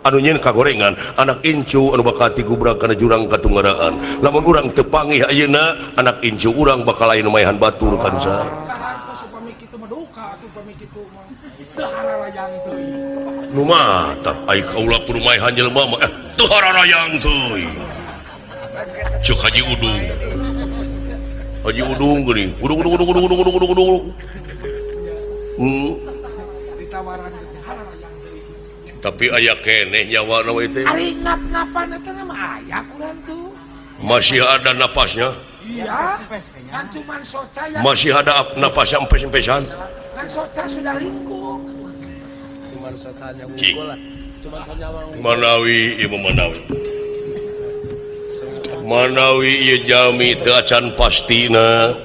A: anu nyeun kagorengan anak incu anu bakal tigubrag kana jurang katunggaraan. Lamun urang teu panggih ayeuna anak incu urang bakal aya nu maehan batur kan sa. Nu mah tah ai kaula kudu maehan jelema mah teu hararayang teuing. Ceuk Haji Udung. Haji Udung geuning. Udung udung udung udung udung udung udung.
B: Ditawaran teh hararayang teuing.
A: Tapi aya keneh nyawa we teh.
B: Ari ngap-ngapan eta mah aya kurang tuh.
A: Masih ada napasnya?
B: Iya. Kan cuman soca ya.
A: Masih ada napasnya empes-empesan.
B: Kan soca sudah lingkup.
D: Cuman socanya unggul lah. Cuman soca
A: Manawi ieu manawi. Manawi ieu jalmi teu acan pastina.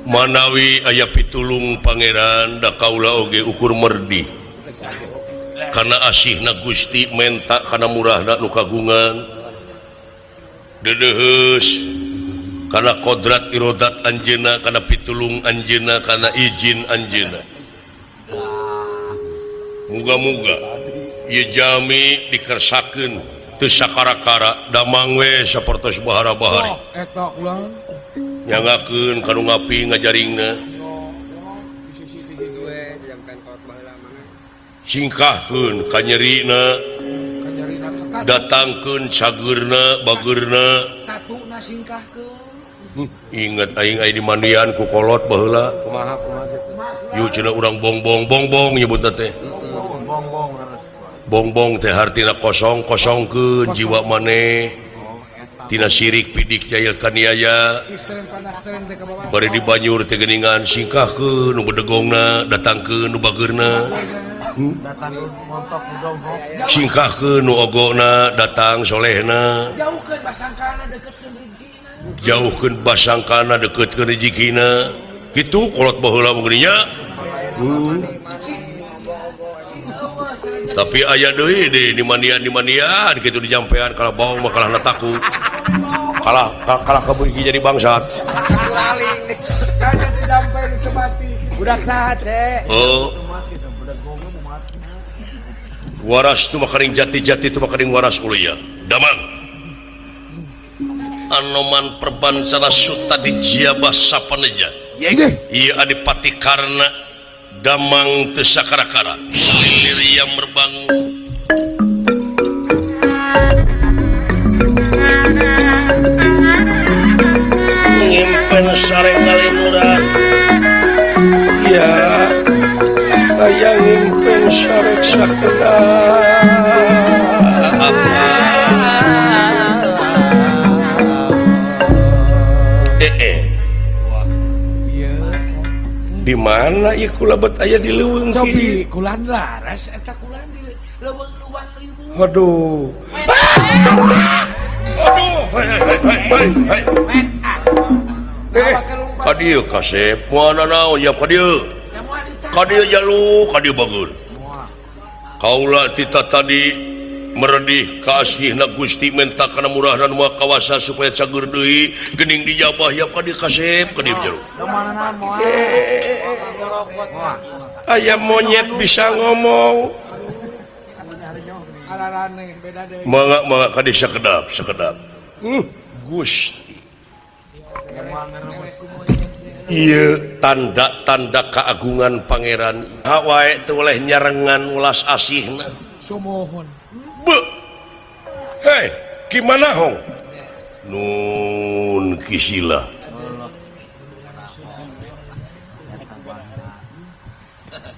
A: Manawi aya pitulung pangeran da kaula oge ukur merdi. Kana asihna Gusti menta kana murahna nu kagungan. Dedeuheus kana kodrat irodat anjeunna kana pitulung anjeunna kana izin anjeunna. Muga-muga ieu jalmi dikersakeun teu sakara-kara damang we sapertos bahara-bahari.
B: Eta ulah
A: nyangakeun ka nu ngapi ngajaringna. Singkahkeun ka nyerina, datangkeun cageurna bageurna.
B: Tatuna singkahkeun.
A: Ingat aing aya di mandian ku kolot baheula.
D: Kumaha kumaha kitu.
A: Yu cenah urang bongbong bongbong nyebutna teh. Bongbong teh hartina kosong kosongkeun jiwa maneh. Tina sirik pidik jail kaniaya. Bari di banjur teh geuningan singkahkeun nu bedegongna datangkeun nu bageurna. Singkahkeun nu ogona datang solehna.
B: Jauhkeun basangkana deketkeun rezekina.
A: Jauhkeun basangkana deketkeun rezekina. Kitu kolot baheula mah geuning nya. Tapi aya deui di mandian kitu dijampean kalau bau mah kalahna taku. Kalah kalah kabeuki jadi bangsat.
D: Budak saha, Ce?
A: Oh. Waras tu makaring jati-jati tu makaring waras ulia. Damang. Anoman perbancana suta di jiabah sapaneja. Ieu Adipati Karna damang teu sakara-kara. Lilir yang merbang. Ngimpen sareng ngalimuran. Ya, aya ngimpen sareng sakedap. Di mana ieu kula bet aya di leuweung
B: Cobi kulan laras eta kulan di leuweung luwang libu.
A: Aduh. Aduh, hei hei hei. Ka dieu kasep, moal nanaon ya ka dieu. Ka dieu jalu, ka dieu bagur. Kaula tita tadi meredih ka asihna Gusti menta kana murahna nu Maha Kawasa supaya cager deui geuning dijabah ya ka dieu kasep, ka dieu jalu. Aya monyet bisa ngomong. Mangga mangga ka dieu sakedap, sakedap. Gusti. Ieu tanda-tanda keagungan pangeran. Ha wae teu oleh nyarengan ulas asihna.
B: Sumohon.
A: Be. Hei, gimana hong? Nun kisila.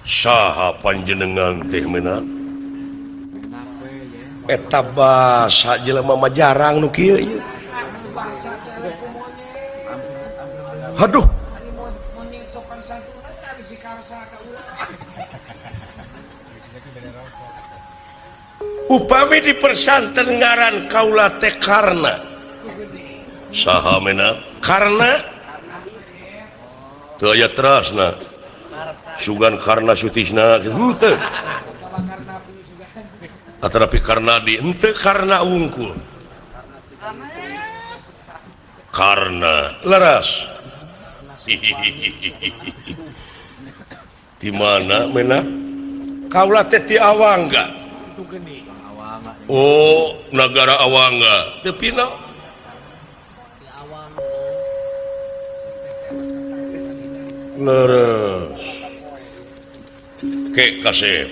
A: Saha panjenengan teh menak? Eta basa jelema mah jarang nu kieu ieu. Aduh. Upami dipersanten ngaran kaula teh Karna. Saha menak? Karna teu aya terasna. Sugan Karna Sutisna henteu. Atanapi Karnadi henteu Karna wungkul. Karna leres. Di mana menak? Kaula teh ti Awangga. Oh, negara Awangga. Teu pina. Leres. Ke kasep.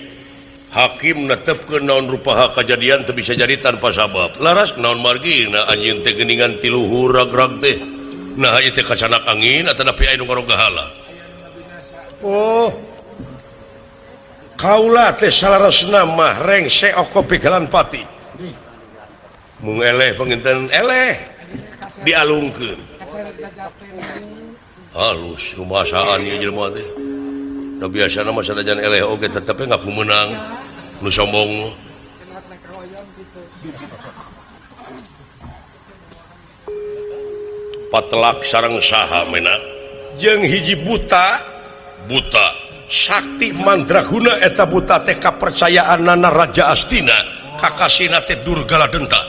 A: Hakim netepkeun naon rupaha kajadian teu bisa jadi tanpa sabab. Laras naon margina anjeun teh geuningan ti luhur rag-rag teh. Nah ieu teh kacanak angin atanapi aya nu ngarogahala. Oh. Kaula teh salaresna mah rengse oko pigalan pati. Mung eleh panginten eleh dialungkeun. Halus rumasaan ieu jelema teh. Da biasana mah sanajan eleh oge tetep ngaku meunang. Nu sombong. Patelak sareng saha menak? Jeung hiji buta, buta Sakti Mandraguna eta buta teh kapercayaanana Raja Astina, kakasihna teh Durgala Denta.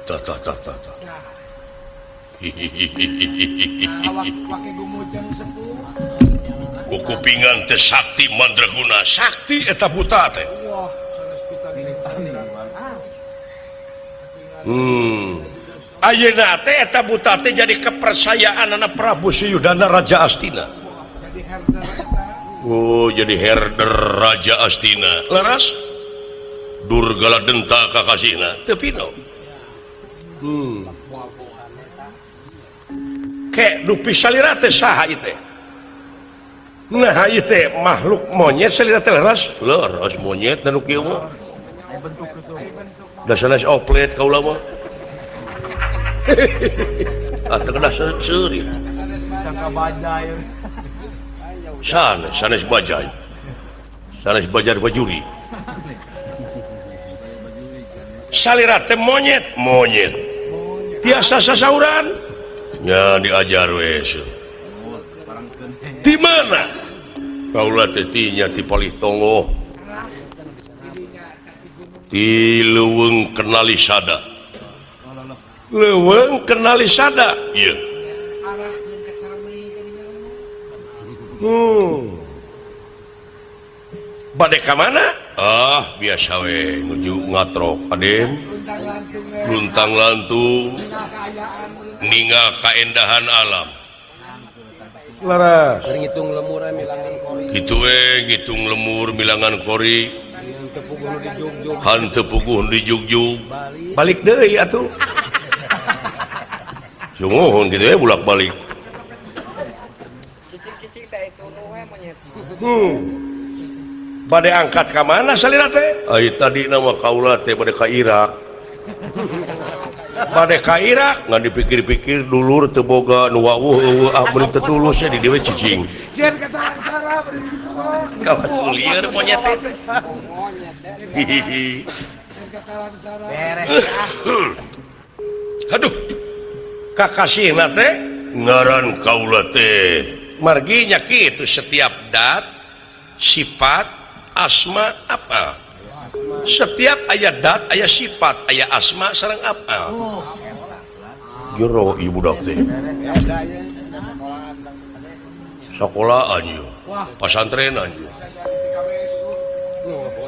A: Tah tah tah tah tah. Kukupingan teh Sakti Mandraguna, sakti eta buta teh. Ayeuna teh eta buta teh jadi kepercayaanana Prabu Suyudana Raja Astina. Oh, jadi herder Raja Astina. Leras Durgala Denta kakasihna teu pino. Ke dupi salira teh saha ieu teh? Nah ieu teh makhluk monyet salira teh leras? Leras monyet dan nu kieu mah. Da sanes oplet kaula mah. Ah teu kedah seuri.
G: Sangka bajai.
A: Sanes, sanes bajai. Sanes bajar bajuri. Salira teh monyet, monyet. Tiasa sasauran? Nya diajar we. Di mana? Kaula teh tinya ti palih tonggoh. Ti leuweung kenali sada. Leuweung kenali sada. Ieu. Bade ka mana? Ah, biasa we nuju ngatrok Aden. Luntang lantung ningal kaendahan alam. Laras.
D: Ngitung lemur milangan kori.
A: Kitu we ngitung lemur milangan kori. Hanteu puguh di jugjug. Balik deui atuh. Sungguhun kitu we bulak-balik.
F: Cicing-cicing teh itu nu we monyet.
A: Bade angkat ka mana salira teh? Ai tadi nama kaula teh bade ka Irak. Bade ka Irak ngan dipikir-pikir dulur teu boga nu wawuh eueuh ah meuni teu tulus di dieu cicing.
B: Sieun kata Lansara bari kitu mah.
A: Kawan lieur monyet teh.
B: Sieun kata Lansara.
D: Beres ah.
A: Aduh. Kakasihna teh ngaran kaula teh. Margi nya kitu setiap dat sifat asma apa. Setiap aya dat aya sifat aya asma sareng apa. Jero ieu budak teh. Sakolaan ieu, pasantrenan ieu.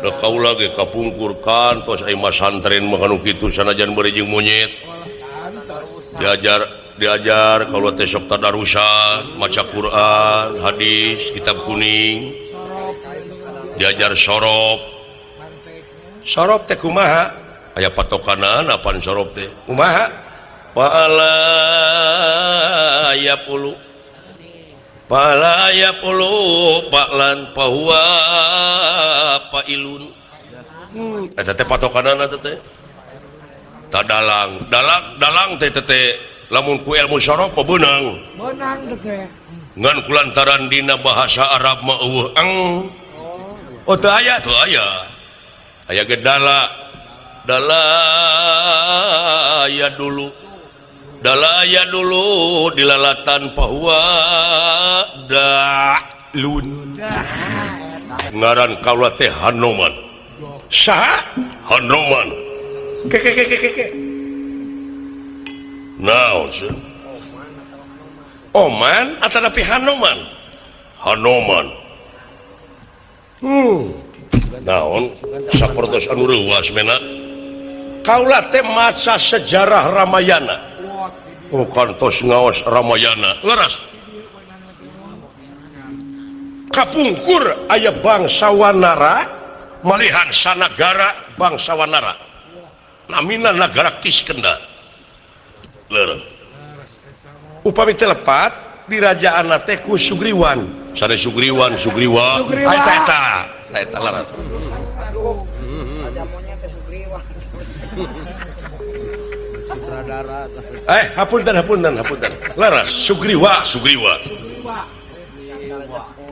A: Da kaula ge kapungkur kantos aya masantren mah kanu kitu sanajan bari jeung monyet. Diajar kalau teh sok tadarusan, maca Quran, hadis, kitab kuning. Diajar sorop. Sorop teh kumaha? Aya patokanan apaan sorop teh? Kumaha? Paala ya pulu. Paala ya pulu paklan pahuwa pailun. Eta teh patokanana teh. Tadalang, dalang, dalang teh teh lamun ku ilmu sorop mah beunang.
B: Beunang teh.
A: Ngan kulantaran dina bahasa Arab mah eueuh eng. Oh teu aya, teu aya. Aya ge dala. Dala ya dulu. Dala ya dulu dilalatan pahuwa da'lun. Ngaran kaula teh Hanoman. Saha? Hanoman. Ke ke ke ke ke. Naon sih? Oman atanapi Hanoman? Hanoman. Naon sapertos anu reuas mena. Kaula teh maca sejarah Ramayana. Oh kantos ngaos Ramayana. Leres. Kapungkur aya bangsa Wanara malihan sanagara bangsa Wanara. Namina nagara Kiskenda. Leres. Upami teh lepat di rajaanna teh ku Sugriwan. Sare Sugriwan, Sugriwa. Eta eta. Eta leres.
F: Aduh. Raja monyet teh Sugriwa.
D: Sutradara.
A: Hapunten hapunten hapunten. Leres Sugriwa, Sugriwa.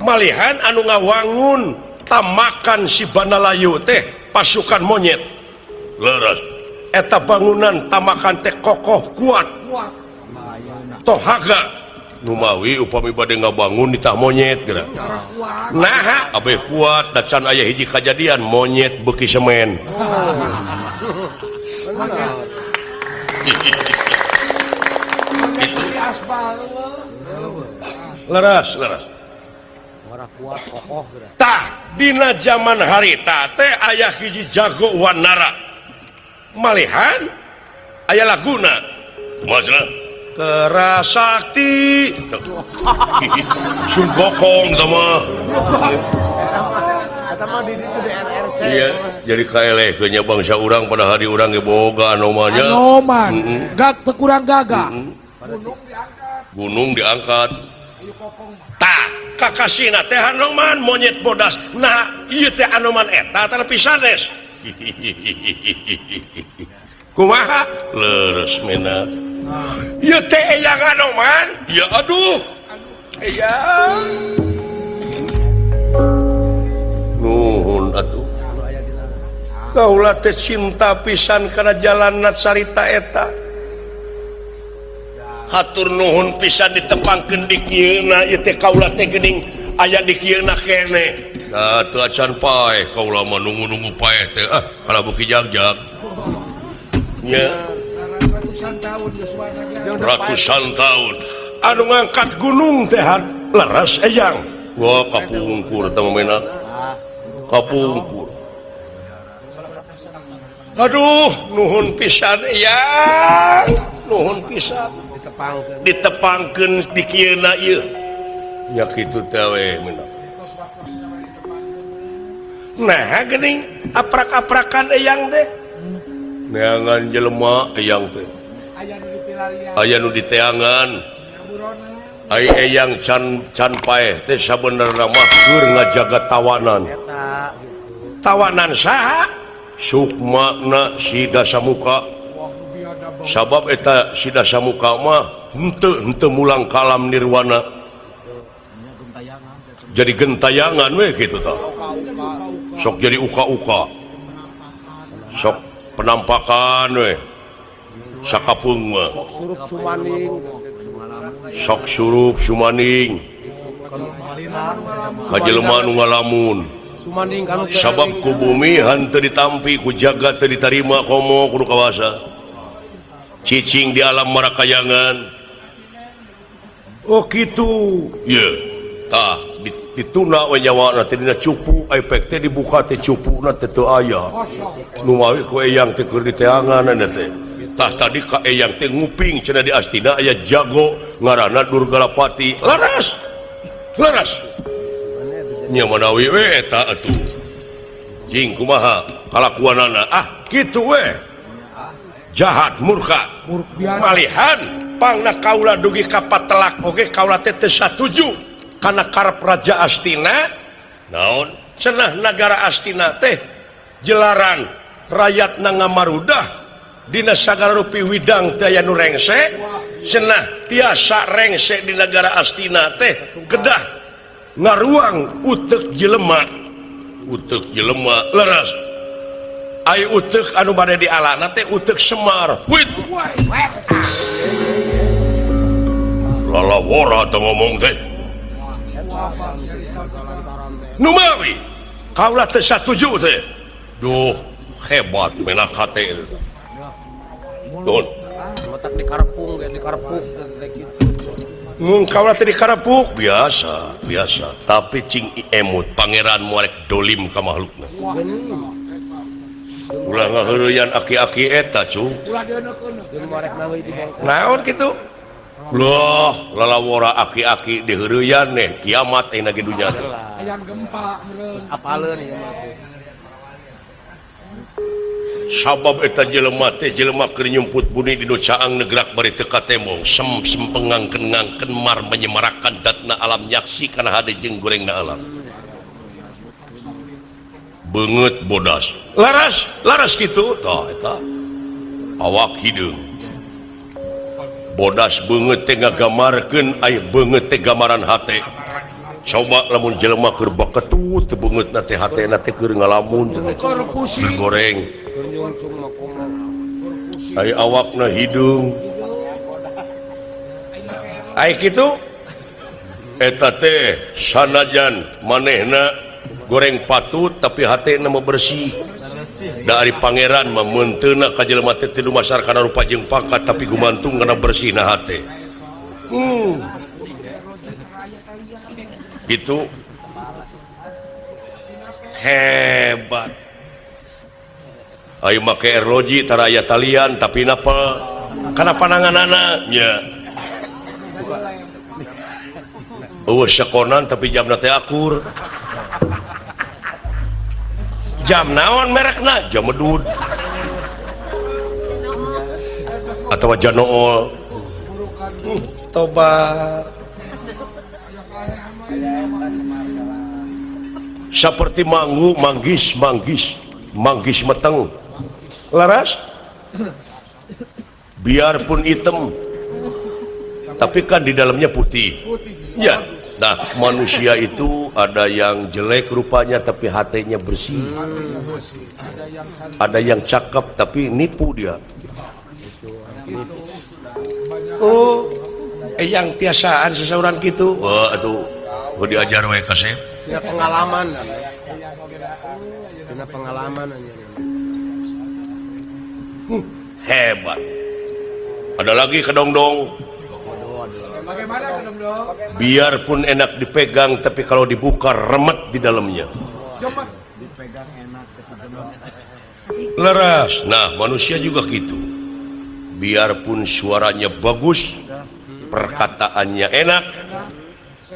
A: Malihan anu ngawangun tamakan si Banalayu teh pasukan monyet. Leres. Eta bangunan tamakan teh kokoh kuat. Tohaga numawi upami bade ngabangun ditah monyet geura. Naha abeh kuat da can aya hiji kajadian monyet beuki semen. Leres, leres.
D: Kuat kokoh geura.
A: Tah dina zaman harita teh aya hiji jago wanara. Malihan aya laguna. Kumaha cenah? Kerasakti. Sungkokong tah mah.
D: Eta mah di ditu DRRC.
A: Iya, jadi kaelehkeun nya bangsa urang pada hari urang ge boga anomanya.
B: Anoman. Gak teu kurang gagah. Gunung diangkat.
A: Gunung diangkat. Tah, kakasihna teh Hanoman monyet bodas. Nah, ieu teh Hanoman eta teh sanes. Kumaha? Leres mena. Ieu teh eyang Hanoman. Ya aduh. Eyang. Nuhun atuh. Kaula teh cinta pisan kana jalan carita eta. Hatur nuhun pisan ditepangkeun di kieuna ieu teh kaula teh geuning aya di kieuna keneh. Da teu acan paeh kaula mah nunggu-nunggu paeh teh ah kalabuki jagjag. Nya.
B: Ratusan tahun yuswana ge.
A: Ratusan tahun anu ngangkat gunung teh leres eyang. Wah, kapungkur teh mah kapungkur. Aduh, nuhun pisan eyang, nuhun pisan. Ditepangkeun di kieuna ieu. Nya kitu teh we meunang. Nah, geuning aprak-aprakan eyang teh. Neangan jelema eyang teh.
B: Aya nu dipilarian.
A: Aya nu diteangan. Ai eyang can can paeh teh sabenerna mah keur ngajaga tawanan. Tawanan saha? Sukmana si Dasamuka. Sabab eta si Dasamuka mah henteu mulang kalam nirwana. Jadi gentayangan we kitu tah. Sok jadi uka-uka. Sok penampakan we. Sakapeung mah.
D: Sok surup sumaning.
A: Sok surup sumaning. Ka jelema nu ngalamun.
D: Sumanding kanu
A: sabab ku bumi henteu ditampi ku jagat teu ditarima komo kudu kawasa. Cicing di alam marakayangan. Oh kitu. Ye. Tah dituna we nyawana teh dina cupu efek teh dibuka teh cupuna teh teu aya. Nu mawi ku eyang teh keur diteangan teh. Tah tadi ka eyang teh nguping cenah di Astina aya jago ngaranna Durgalapati. Laras. Laras. Nya manawi we eta atuh. Jing kumaha kalakuanana? Ah, kitu we. Jahat murka. Malihan pangna kaula dugi ka patelak oge kaula teh teu satuju kana karep Raja Astina. Naon? Cenah nagara Astina teh jelaran rakyatna ngamarudah dina sagala rupi widang teh aya nu rengse. Cenah tiasa rengse di nagara Astina teh kedah ngaruang utek jelema. Utek jelema leres. Ai utek anu bade dialana teh utek Semar. Wit. Lalawora teh ngomong teh. Nu mawi kaula teh satuju teh. Duh, hebat menak hate. Don.
D: Otak dikarepung ge dikarepuk teh kitu.
A: Mun kaula teh dikarepuk biasa, biasa. Tapi cing emut pangeran moarek dolim ka makhlukna. Ulah ngaheureyan aki-aki eta cu.
B: Ulah dieuneukeun.
A: Naon kitu? Loh, lalawora aki-aki diheureyan neh kiamat ayeuna ge dunya teh.
B: Hayang gempa meureun.
D: Apaleun ieu mah teh.
A: Sabab eta jelema teh jelema keur nyumput buni di nu caang negrak bari teu katembong sem sempengangkeun ngangkeun mar menyemarakan datna alam nyaksi kana hade jeung gorengna alam. Beungeut bodas. Laras, laras kitu tah eta. Awak hideung. Bodas beungeut teh ngagamarkeun aya beungeut teh gambaran hate. Coba lamun jelema keur baketut teh beungeutna teh hatena teh keur ngalamun teh. Keur goreng. Ai awakna hideung. Ai kitu eta teh sanajan manehna goreng patut tapi hatena mah bersih. Dari pangeran mah meunteuna ka jelema teh teu dumasar kana rupa jeung pangkat tapi gumantung kana bersihna hate. Gitu. Hebat. Ayo make erloji tara aya talian tapi napa kana pananganana nya. Eueuh sekonan tapi jamna teh akur. Jam naon merekna? Jam medud. Atawa janool. Tobat. Seperti manggu, manggis, manggis, manggis meteng. Laras? Biarpun hitam, tapi kan di dalamnya putih. Ya. Nah, manusia itu ada yang jelek rupanya tapi hatinya bersih. Ada yang cakep tapi nipu dia. Oh, yang tiasaan seseorang gitu. Wah, aduh, oh, diajar we kasep.
D: Dina pengalaman. Dina pengalaman.
A: Hebat. Ada lagi kedongdong.
B: Bagaimana kedongdong?
A: Biarpun enak dipegang tapi kalau dibuka remet di dalamnya.
G: Dipegang enak.
A: Leras. Nah, manusia juga gitu. Biarpun suaranya bagus, perkataannya enak,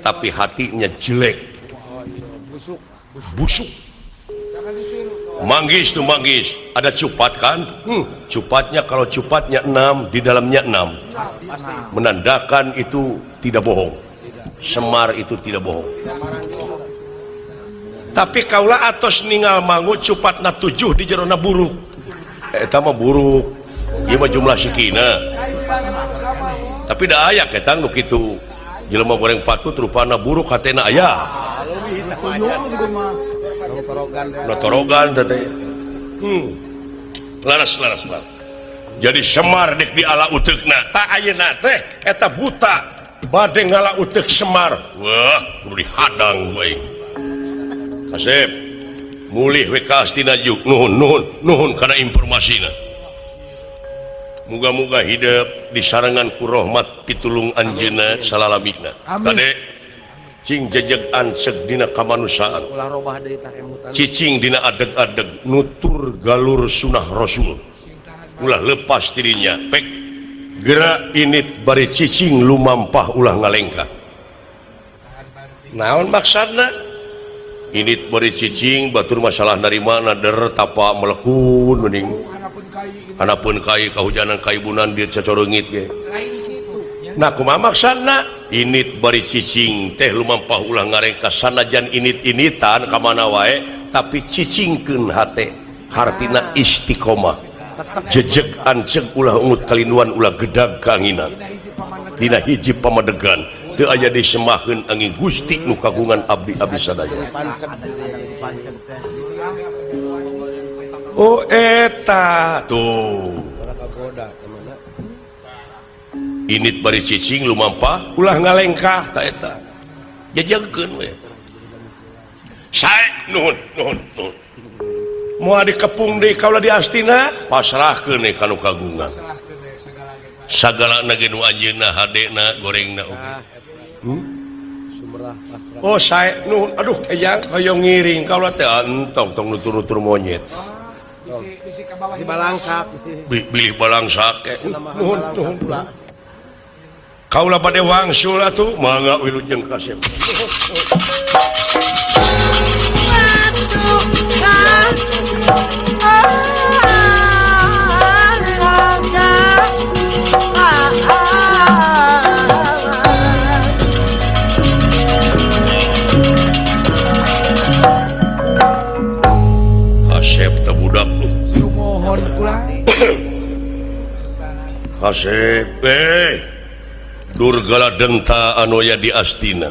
A: tapi hatinya jelek. Busuk. Manggis tuh manggis, ada cupat kan? Cupatnya kalau cupatnya 6, di dalamnya 6. Menandakan itu tidak bohong. Semar itu tidak bohong. Tapi kaula atos ningal mangu cupatna 7 di jerona buruk. Eta mah buruk. Ieu mah jumlah sikina. Tapi da aya ketang nu kitu. Jelema goreng patut rupana buruk hatena aya. Notorogan teh. Laras laras laras. Jadi Semar dek di ala uteukna. Ta ayeuna teh eta buta bade ngala uteuk Semar. Wah, kudu dihadang we. Kasep mulih we ka Astina juk. Nuhun nuhun nuhun kana informasina. Muga-muga hidup disarengan ku rahmat pitulung anjeunna salalamina. Kade cing jejeg anseg dina kamanusiaan, cicing dina adeg-adeg nutur galur sunah rasul, ulah lepas dirinya pek gerak init bari cicing lumampah ulah ngalengkah. Naon maksudna init bari cicing batur masalah narimana der tapa melekun mending hanapun kai kahujanan kaibunan dia cacorengit ge. Nah kumaha maksudna init bari cicing teh lumampah ulah ngarengka sanajan init-initan ka mana wae tapi cicingkeun hate hartina istiqomah jejeg anceg ulah ungut kalinduan ulah gedag kaanginan dina hiji pamadegan teu aya disemahkeun angin Gusti nu kagungan abdi-abdi sadaya. Oh eta tuh init bari cicing lumampah ulah ngalengkah ta eta jejegkeun we. Sae nuhun nuhun nuhun moal dikepung deui kaula di Astina pasrahkeun we ka nu kagungan sagalana ge nu anjeunna hadena gorengna oge. Oh sae nuhun aduh ejang hoyong ngiring kaula teh entong tong nutur-nutur monyet
D: di balangsak
A: bilih balangsak nuhun nuhun kaula bade wangsul atuh mangga wilujeng kasep. Kasep teh budak
B: Sumohon kula.
A: Kasep Durgala denta anu aya di Astina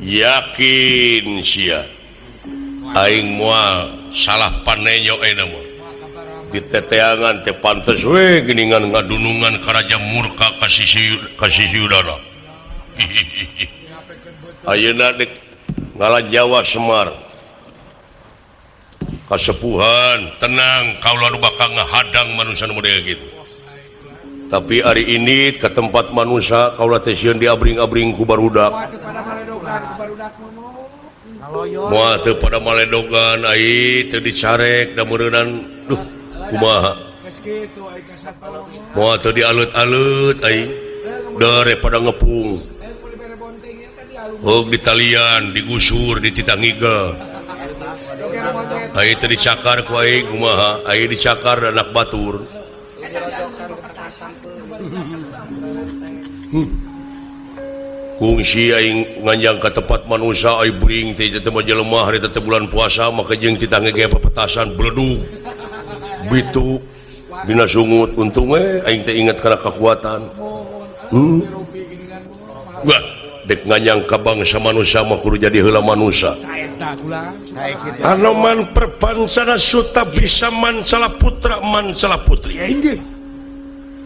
A: yakin sia aing moal salah panenyo ayeuna mah diteteangan teh pantes we geuningan ngadunungan ka Raja Murka ka sisi Yudana. Ayeuna dek ngalanjawa Semar kasepuhan tenang kaula nu bakal ngahadang manusia nu model kitu. Tapi hari ini ke tempat manusia kaula teh sieun diabring-abring ku barudak. Moal teu pada maledogan ai teu dicarek da meureunan duh kumaha. Moal teu dialeut-aleut ai daripada ngepung. Heug ditalian, digusur, dititah ngigel. Ai teu dicakar ku aing kumaha, ai dicakar anak batur. Kungsi aing nganjang ka tempat manusia ai bring teh teh mah jelema hari teh bulan puasa maka jeung titah ngege pepetasan bledug bitu dina sungut untung we aing teh ingat kana kekuatan. Wah dek nganjang ka bangsa manusia mah kudu jadi heula manusia. Anoman perbangsana suta bisa mancala putra mancala putri.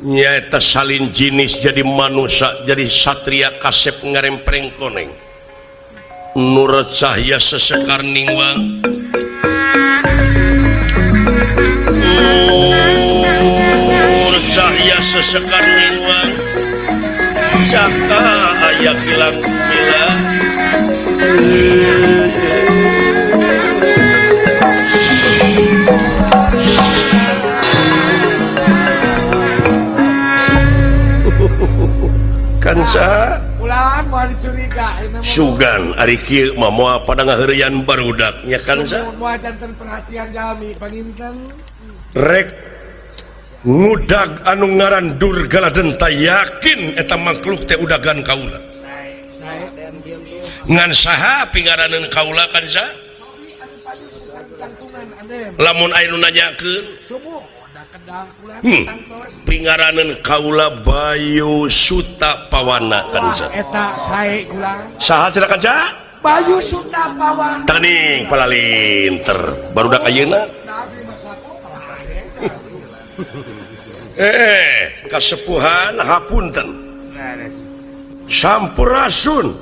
A: Nyaeta salin jinis jadi manusia jadi satria kasep ngarempreng koneng nur cahya sesekar ningwang nur cahya Sesekar ningwang Caka aya kilang gumilang Kansa sugan ari kieu mah moal pada ngaheureuyan barudak nya kansa
B: moal janten perhatian jalmi panginten
A: rek ngudag anu ngaran Durgala Denta yakin eta makhluk teh udagan kaula ngan saha pingaraneun kaula kansa lamun aya nu nanyakeun pingaraneun kaula Bayu Suta Pawana kansa
B: eta sae kula
A: saha cenah kanca
B: Bayu Suta Pawana
A: taning palalinter barudak ayeuna kasepuhan hapunten sampurasun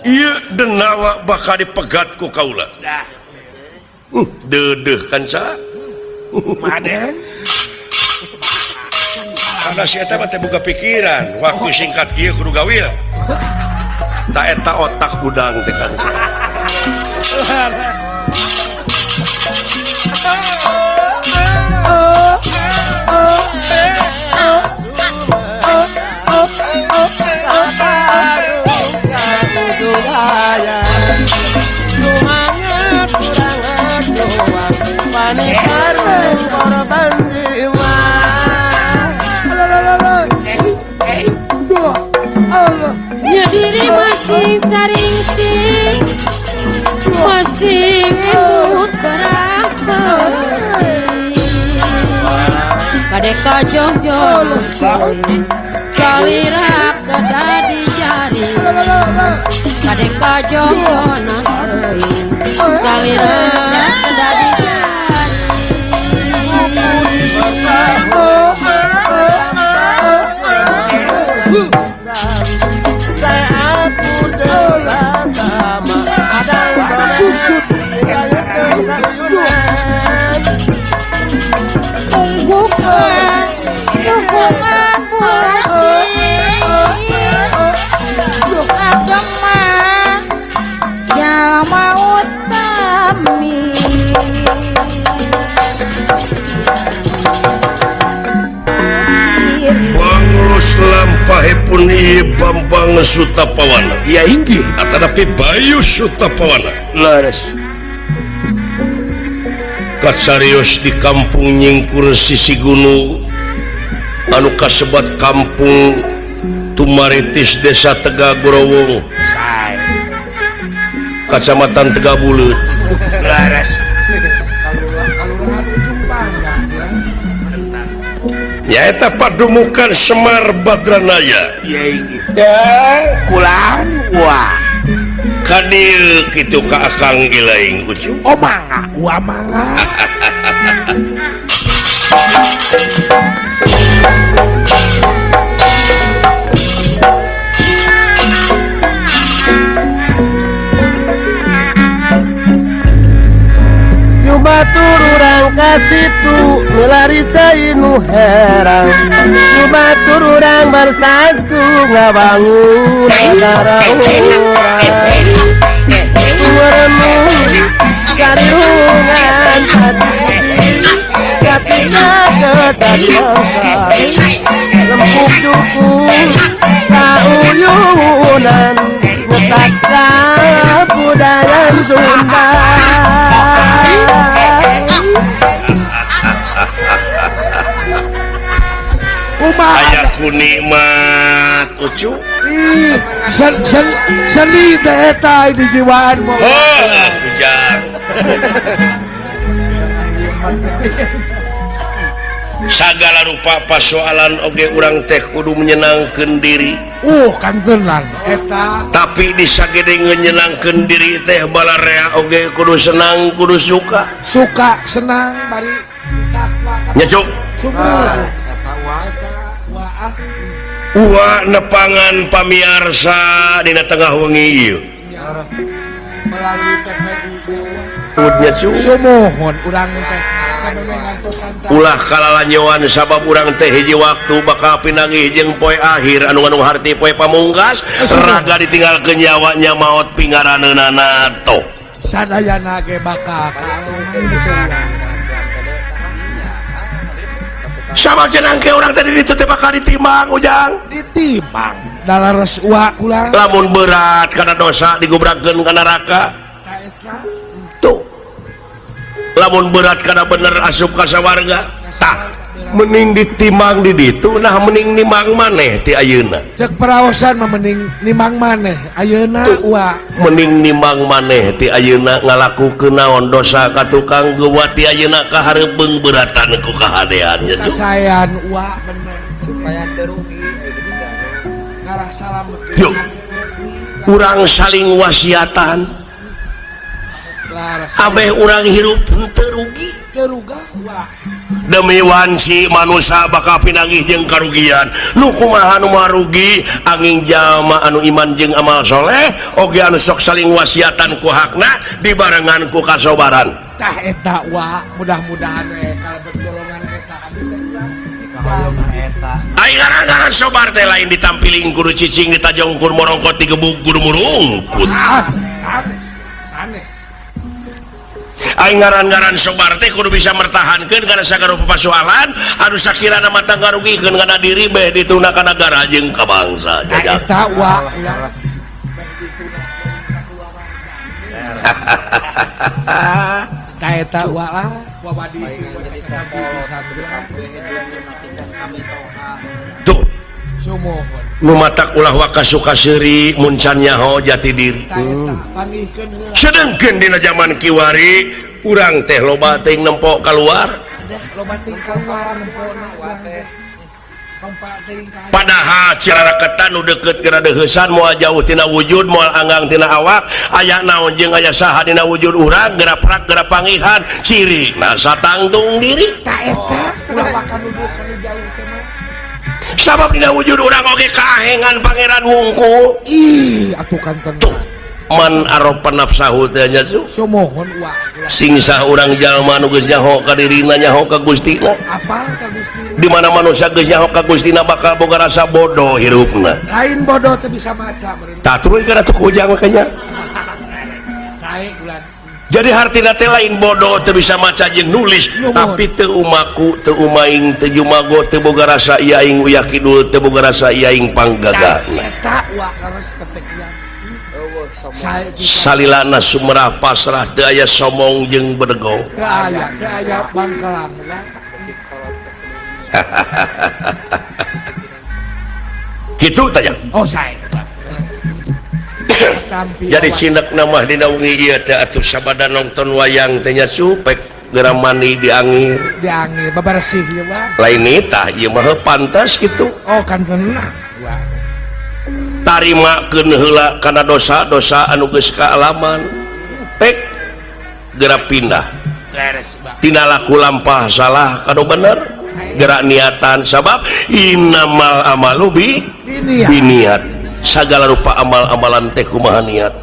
A: ieu denawa bakal dipegat ku kaula deudeuh kanca
B: Maden
A: karena si eta mah teh boga pikiran waktu singkat kieu kudu gawil ta eta otak udang teh kanca
H: Diri masing taringsing masing emut barang penting kadek kajong-jong salirap kada dijari kadek kajong-jong salirap kada dijari
B: susut
H: tunggukan dukungan asema jalma utami
A: pangurus lampahipun ieu Bambang Sutapawana
E: ya inggih
A: atanapi Bayu Sutapawana
E: leres
A: katsarios di kampung Nyingkur sisi gunung anu kasebat kampung Tumaritis Desa Tegagorowong
E: sae
A: Kacamatan Tegabuleut
E: leres
B: kalurahan Ujung Pandang
A: nyaeta padumukan Semar Badranaya
E: ya inggih
A: ya
E: kulan wah
A: kadil kitu ka Akang Ilaing Ucu
B: oh mangga wah mangga
D: Nyubatur urang ka situ nulari cai nu herang Nyubatur urang bersatu ngabangun negara urang Merenung kariungan hati ketika ketat bangsa lempuk dukung sauyunan ngetak budaya Sunda.
A: Aya ku nikmat Ucu
B: ih seni teh eta di jiwaan mah
A: heuh ujang sagala rupa pasoalan oge urang teh kudu menyenangkeun diri
B: kantenan eta
A: tapi disagede nyenangkeun diri teh balarea oge kudu senang kudu suka
B: suka senang bari
A: nya cuk Uwa nepangan pamiarsa dina tengah wengi ieu
B: melalui TPI
A: udnya cuk
B: sumuhun urang teh
A: Ulah kalalanyoan sabab urang teh hiji waktu bakal pinanggih jeung poe akhir anu ngandung harti poe pamungkas raga ditinggalkeun nyawanya maot pingaraneunana toh
B: sadayana ge bakal
A: sama cenah ke urang tadi ditu teh bakal ditimbang ujang
B: ditimbang dalares ua ulah
A: lamun berat kana dosa digubrakeun ka neraka tuh lamun berat kana bener asup ka sawarga tah mending ditimbang di ditu nah mending nimang maneh ti ayeuna
B: cek paraosan mah mending nimang maneh ayeuna ua
A: mending nimang maneh ti ayeuna ngalakukeun naon dosa ka tukang geuwat ti ayeuna ka hareupeung beratan ku kahadean nya
B: kasaean ua bener
F: supaya teu rugi gitu
B: ngarah salamet
A: yuk urang saling wasiatan abeh urang hirup teu rugi demi wanci manusia bakal pinanggih jeung karugian nu kumaha nu marugi angin jalma anu iman jeung amal soleh oge anu sok saling wasiatan ku hakna dibarengan ku kasobaran
B: tah eta wa mudah-mudahan kalebet golongan eta abdi teh
A: ai ngaran-ngaran sobar teh lain ditampiling kudu cicing ditajongkur morongkot digebug kudu murungkut
B: sanes sanes
A: aing ngaran-ngaran sobar teh kudu bisa mertahankeun kana sagala persoalan anu sakirana mah teu ngarugikeun kana diri beh dituna ka nagara jeung ka bangsa jajang
B: eta wa ta eta wa lah wa wadi
A: tuh nu matak ulah waka suka seuri mun can nyaho jati diri sedengkeun dina zaman kiwari urang teh loba teuing nempo kaluar padahal ciraraketan nu deukeut kana deuheusan moal jauh tina wujud moal anggang tina awak aya naon jeung aya saha dina wujud urang geraprak gerapangihan ciri nah satangtung diri
B: ta eta ulah waka nuduh kana jauh teh mah
A: sabab dina wujud urang oge kaahengan pangeran wungkul
B: ih atuh kanten
A: tuh man aropa nafsahu teh nya
B: sumohon wa
A: singsah urang jalma nu geus nyaho ka dirina nyaho ka Gustina
B: apal ka Gustina
A: di mana manusia geus nyaho ka Gustina bakal boga rasa bodoh hirupna
B: lain bodoh teu bisa maca meureun
A: tah turun kana tuh ujang makanya
B: sae bulan
A: jadi hartina teh lain bodoh teu bisa maca jeung nulis tapi teu umaku teu umaing teu jumago teu boga rasa iaing uyah kidul teu boga rasa iaing panggagana
B: eta wa leres tetek
A: salilana sumerah pasrah teu aya somong jeung bedegong
B: teu aya bangkelang
A: kitu tanya
B: oh sae
A: jadi cinek nama dina wengi ieu teh atuh sabada nonton wayang teh nya supek geura mandi diangir
B: diangir babaresih ieu mah
A: lain nitah ieu mah pantas kitu
B: oh kan bener
A: tarimakeun heula kana dosa-dosa anu geus kaalaman pek geura pindah tina laku lampah salah kanu bener gerak niatan sabab innamal amalu bi biniat sagala rupa amal-amalan teh kumaha niat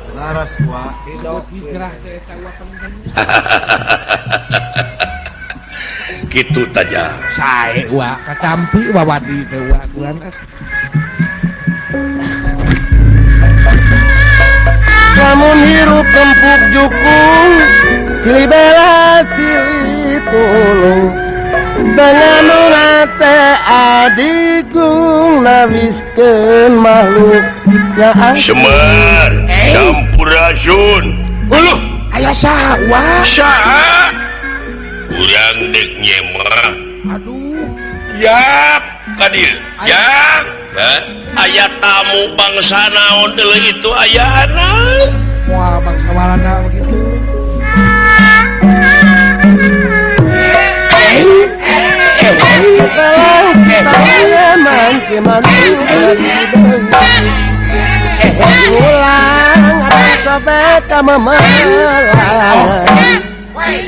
A: kitu taja
B: sae wa katampi wawadi teh wa bulan
D: lamun hirup empuk jukung silih bela silih tulung dengan nate adigung nawiskeun makhluk ya
A: Semar sampurasun uluh
B: aya saha wa
A: saha urang deuk nyemrah
B: aduh
A: yap ka dieu jang aya tamu bangsa naon deuleu itu aya anak
B: moal bangsa Walanda begitu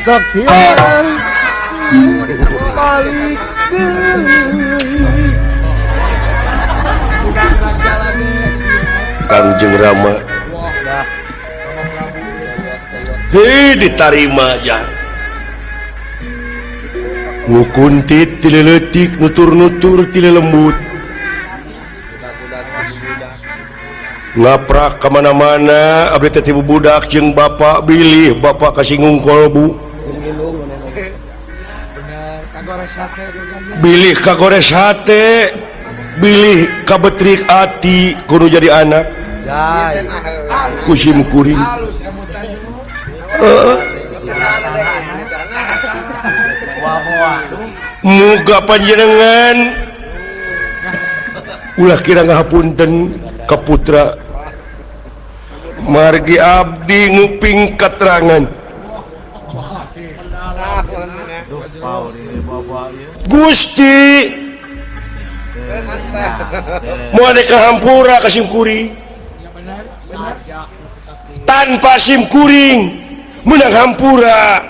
D: sok siang balik
A: Kangjeng Rama hei ditarima ya Ngukuntit ti leutik nutur-nutur ti lembut ngaprak kemana-mana abdi teh budak jeung bapak bilih bapak kasinggung kolbu bilih kagores hate bilih kabetrik ati kudu jadi anak kusim kuring muga panjenengan ulah kira ngahapunten ka putra margi abdi nguping katerangan Gusti moal kahampura ka simkuring tanpa simkuring menang hampura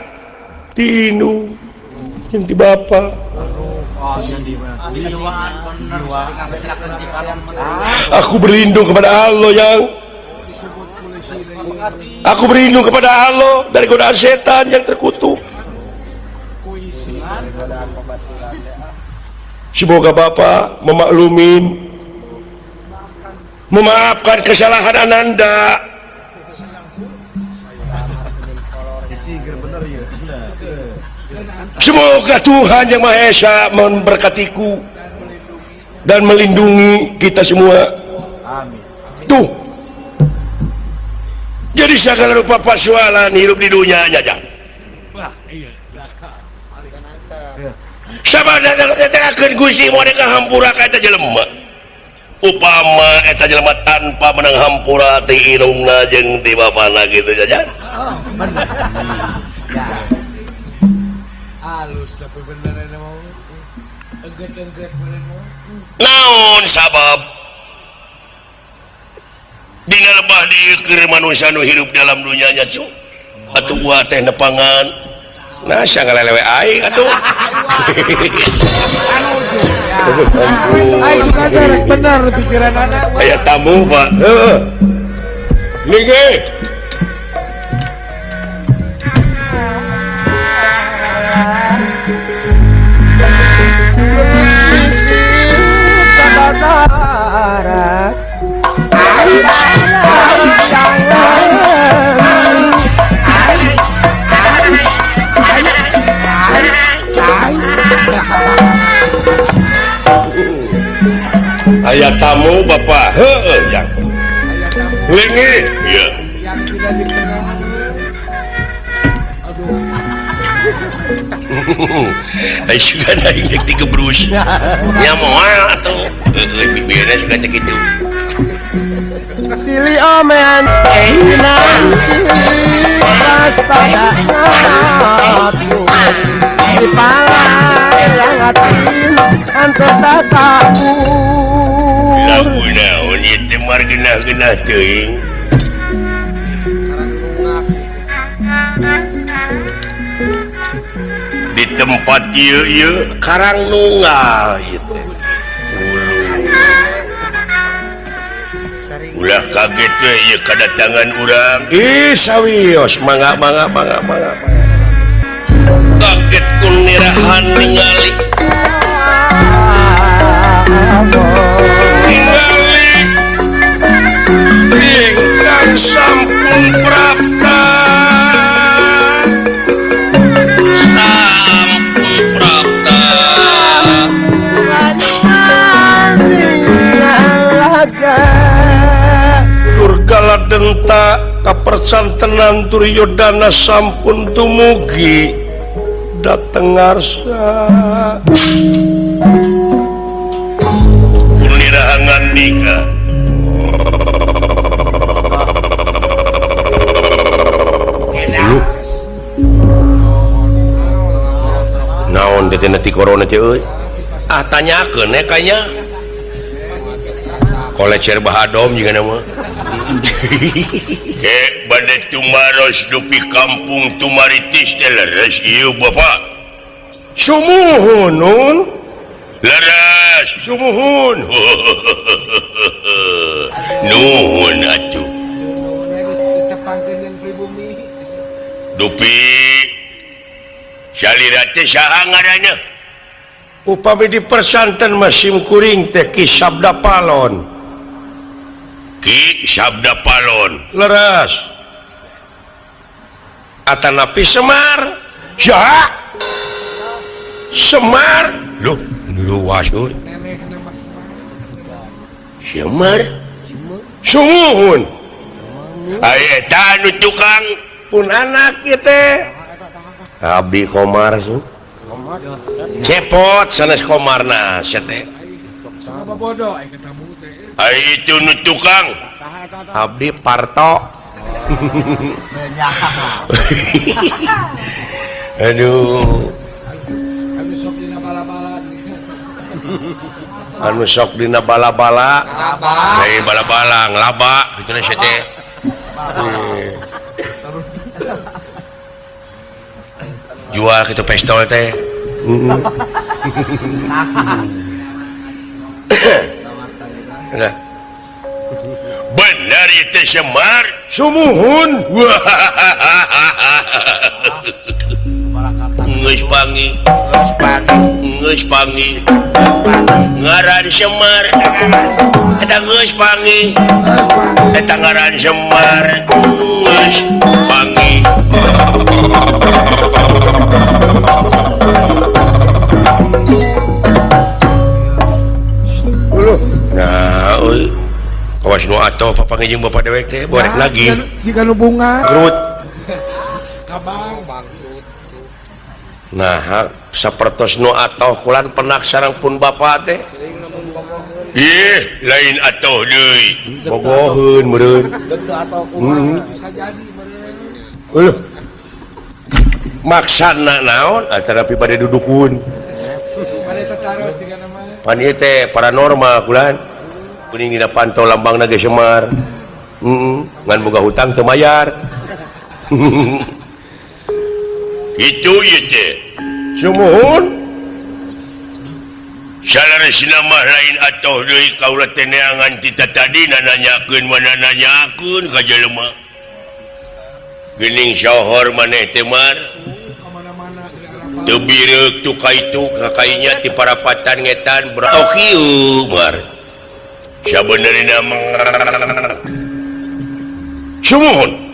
A: ti indung jeung ti bapa. Aku berlindung kepada Allah yang aku berlindung kepada Allah dari godaan setan yang terkutuk. Semoga Bapak memaklumin, memaafkan kesalahan Ananda. Semoga Tuhan Yang Maha Esa memberkatiku dan melindungi kita semua.
G: Amin.
A: Tuh. Jadi segala rupa persoalan hidup di dunia aja. Sabada Gusti moal hampura ka eta jelema. Upama eta jelema tanpa menang hampura ti indungna jeung ti bapana kitu saja.
B: Halus tapi bener ini mau engget-engget bener mau.
A: Naon sabab dina lebah dieu manusia nu hirup dalam dunia nya cu atuh gua teh nepangan nah sangalelewe aing atuh.
B: Aing suka derek bener pikiran anak.
A: Aya tamu Pak. Heeh. Nige. Aya tamu Bapak. Heeh, jang. Wingi, ieu.
B: Yang tidak dikenal. Aduh.
A: Ai sugan aing rek digebrus. Nya moal atuh. Heueuh bibirna sugan teh kitu.
D: Sili omean
A: lagu naon ieu teh margenah-genah teuing. Di tempat ieu ieu karang nunggal ieu teh. Ulah kaget we ieu kadatangan urang. Ih sawios mangga mangga mangga mangga. Kaget ku nirahan ningali. Ningali ingkang sampun prapta. Sampun prapta. Durgala denta kapersantenan Duryodana sampun tumugi dateng ngarsa. Kuniraha ngandika. Lu naon teh ti corona teh euy? Ah tanyakeun we kanya. Kolecer bahadom juga nama. Ke bade tumaros dupi kampung Tumaritis teh leres ieu Bapak. Sumuhun nun. Leres sumuhun. Nuhun atuh. Dupi salira teh saha ngaranna? Upami di persanten mah sim kuring teh Ki Sabda Palon. Ki Sabda Palon leres. Atanapi Semar. Saha? Semar. Loh, luas euy. Semar. Sumuhun. Ai eta anu tukang pun anak ieu teh. Abdi Komar su. Cepot sanes Komarna sia teh. Ai itu nu tukang. Abdi Parto. Aduh. Anu sok dina bala-bala. Lain bala-bala ngelaba kitu na sia teh. Jual kitu pistol teh. Nah. Benar itu Semar. Sumuhun. Geus pangi. Geus pangi. Ngaran Semar. Eta geus pangi. Eta ngaran Semar. Geus pangi. Nah, euy. Kawas nu atoh papanggih jeung bapak dewek teh borek lagi.
B: Jika nu bunga.
A: Gerut.
B: Kabang bangkrut.
A: Nah, sapertos nu atoh kulan penak sareng pun bapak teh. Ih, lain atoh deui. Bogoheun meureun.
F: Teu atoh kumaha
B: bisa jadi meureun.
A: Uluh. Maksana naon atanapi bade dudukun.
B: Bade tetaros sigana mah.
A: Pan ieu teh paranormal kulan. Kuning dina pantau lambangna ge Semar. Ngan boga hutang teu mayar. Kitu ieu teh. Sumuhun. Saleresna mah lain atoh deui kaula teh neangan ti tatadina nanyakeun mana nanyakeun ka jelema. Geuning sohor maneh teh Mar. Teu bireuk tu ka itu ka kainya ti parapatan ngetan bro kieu Mar. Sabenerna mah sumuhun.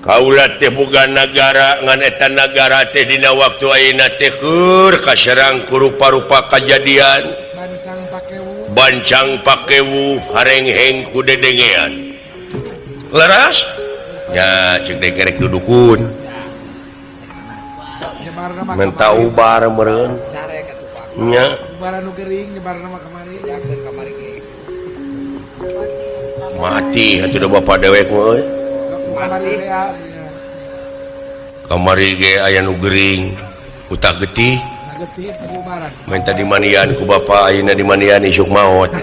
A: Kaula teh boga nagara ngan eta nagara teh dina waktu ayeuna teh keur kaserang ku rupa-rupa kajadian. Bancang pakewu harengheng ku dedengean. Leras? Ya ceuk degerek dudukun. Menta ubar meureun. Nya.
B: Ubaran nu gering nyebarna mah kamari.
A: Mati atuh da bapa dewek mah euy. Kamari ge aya nu gering utah getih. Minta dimandian ku bapa ayeuna dimandian isuk maot.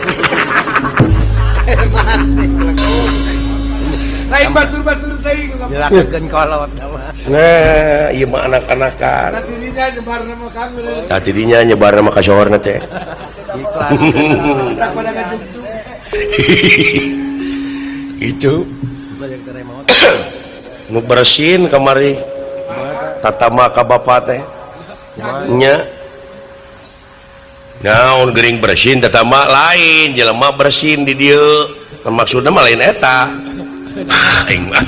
B: Lain batur-batur teuing
D: dilakukeun kolot mah.
A: Nah, ieu mah anak-anakan.
B: Tadinya nyebarna mah kang meureun.
A: Tadinya nyebarna mah ka sohorna teh. Itu nu bersin kamari tatama ka bapa teh nya naon gering bersin tatama lain jelema bersin di dieu maksudna mah lain eta. Aing mah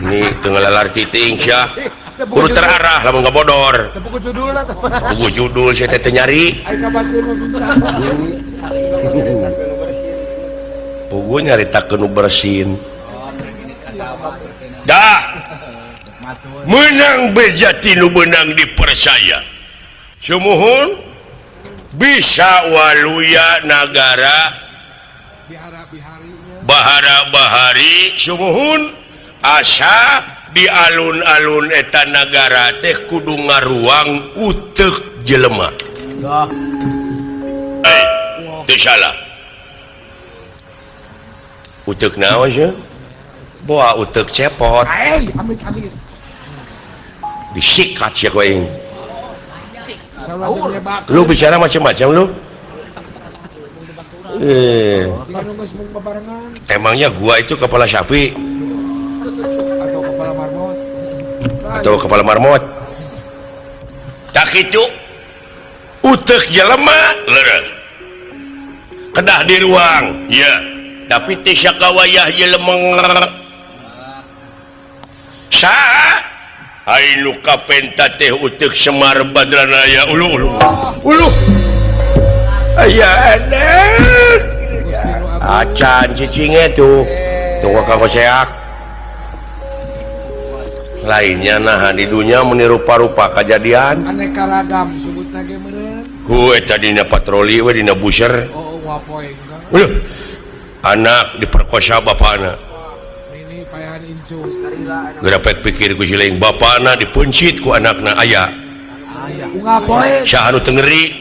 A: ini teu ngalalar cicing sia kudu terarah lamun ngabodor
B: buku judulna teh
A: buku judul sia teh nyari
B: ai ka batur mah bisa
A: pugu nyaritakeun nu bersin. Dah menang bejati nu beunang dipercaya. Sumuhun bisa waluya nagara bahara-bahari sumuhun asa di alun-alun eta nagara teh kudu ngaruang uteuk jelema. Teu salah. Uteuk naon sih? Boa uteuk cepot.
B: Amit-amit.
A: Disikat sia ku aing. Lu bicara macam-macam lu. Emangnya gua itu kepala sapi
B: atau kepala marmot?
A: Atau kepala marmot. Tak itu uteuk Utek jelema leres kedah di ruang ya, tapi teh sakawayah jelema saha ai nu kapenta teh utek Semar Badranaya. Ulu ulu ulu, aya anak acan cicing tuh tunggu ka koseak lainnya. Nah, di dunia meni rupa-rupa kejadian.
B: Aneka ragam sebutna ge meureun.
A: Ku eta dina patroli we dina buser.
B: Oh, wapoe enggak.
A: Uluh, anak diperkosa bapana.
B: Nini payahan incu.
A: Gerapek pikir ku si lain, bapana dipencit ku anakna aya.
B: Unggal poe.
A: Saha nu teu ngeri?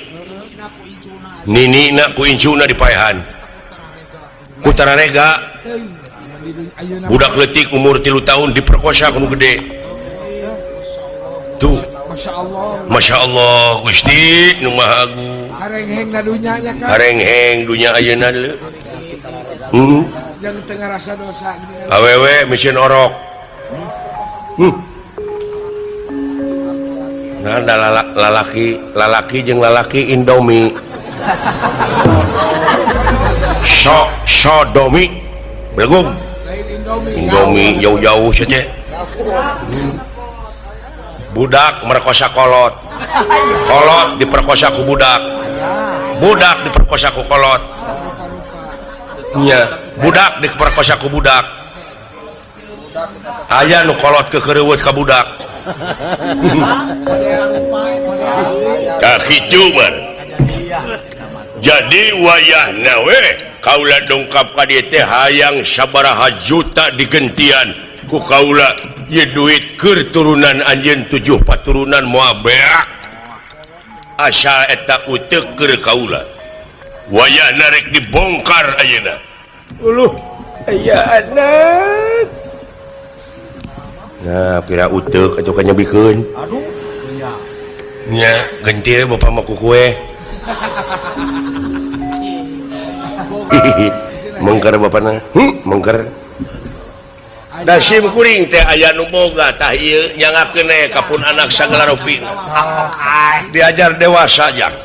A: Nini na ku incuna dipaehan ku tararega.
B: Teuing di ayeuna.
A: Budak leutik umur 3 tahun diperkosa ku nu gede tuh.
B: Masya Allah.
A: Masya Allah, Gusti nu Maha Agung.
B: Harengheng na dunya nya kan.
A: Harengheng dunya ayeuna leuh.
B: Jangan tengah rasa dosa gini.
A: Awewe mesin orok. Nah, da lalaki lalaki jeung lalaki Indomie so sodomi belegung.
B: Lain Indomie.
A: Indomie jauh-jauh saja. Budak merkosa kolot, kolot diperkosa ku budak, budak diperkosa ku kolot nya, budak diperkosa ku budak. Aya nu kolot kekereuweut ka budak. Tah kitu bar. Jadi wayahna we kaula dongkap ka dieu teh hayang sabaraha juta digentian ku kaula ye duit keur turunan anjeun tujuh paturunan moal beak asal eta uteuk keur kaula. Wayahna rek dibongkar ayeuna. Uluh, aya anak. Nah, pira uteuk atuh kanyebikeun.
G: Aduh, iya.
A: Nya genti we bapak mah ku kue. Mengker bapana, mengker. Da sim kuring teh aya nu boga tah ieu nyangakeun we ka pun anak sagala rupina. Diajar dewasa jang.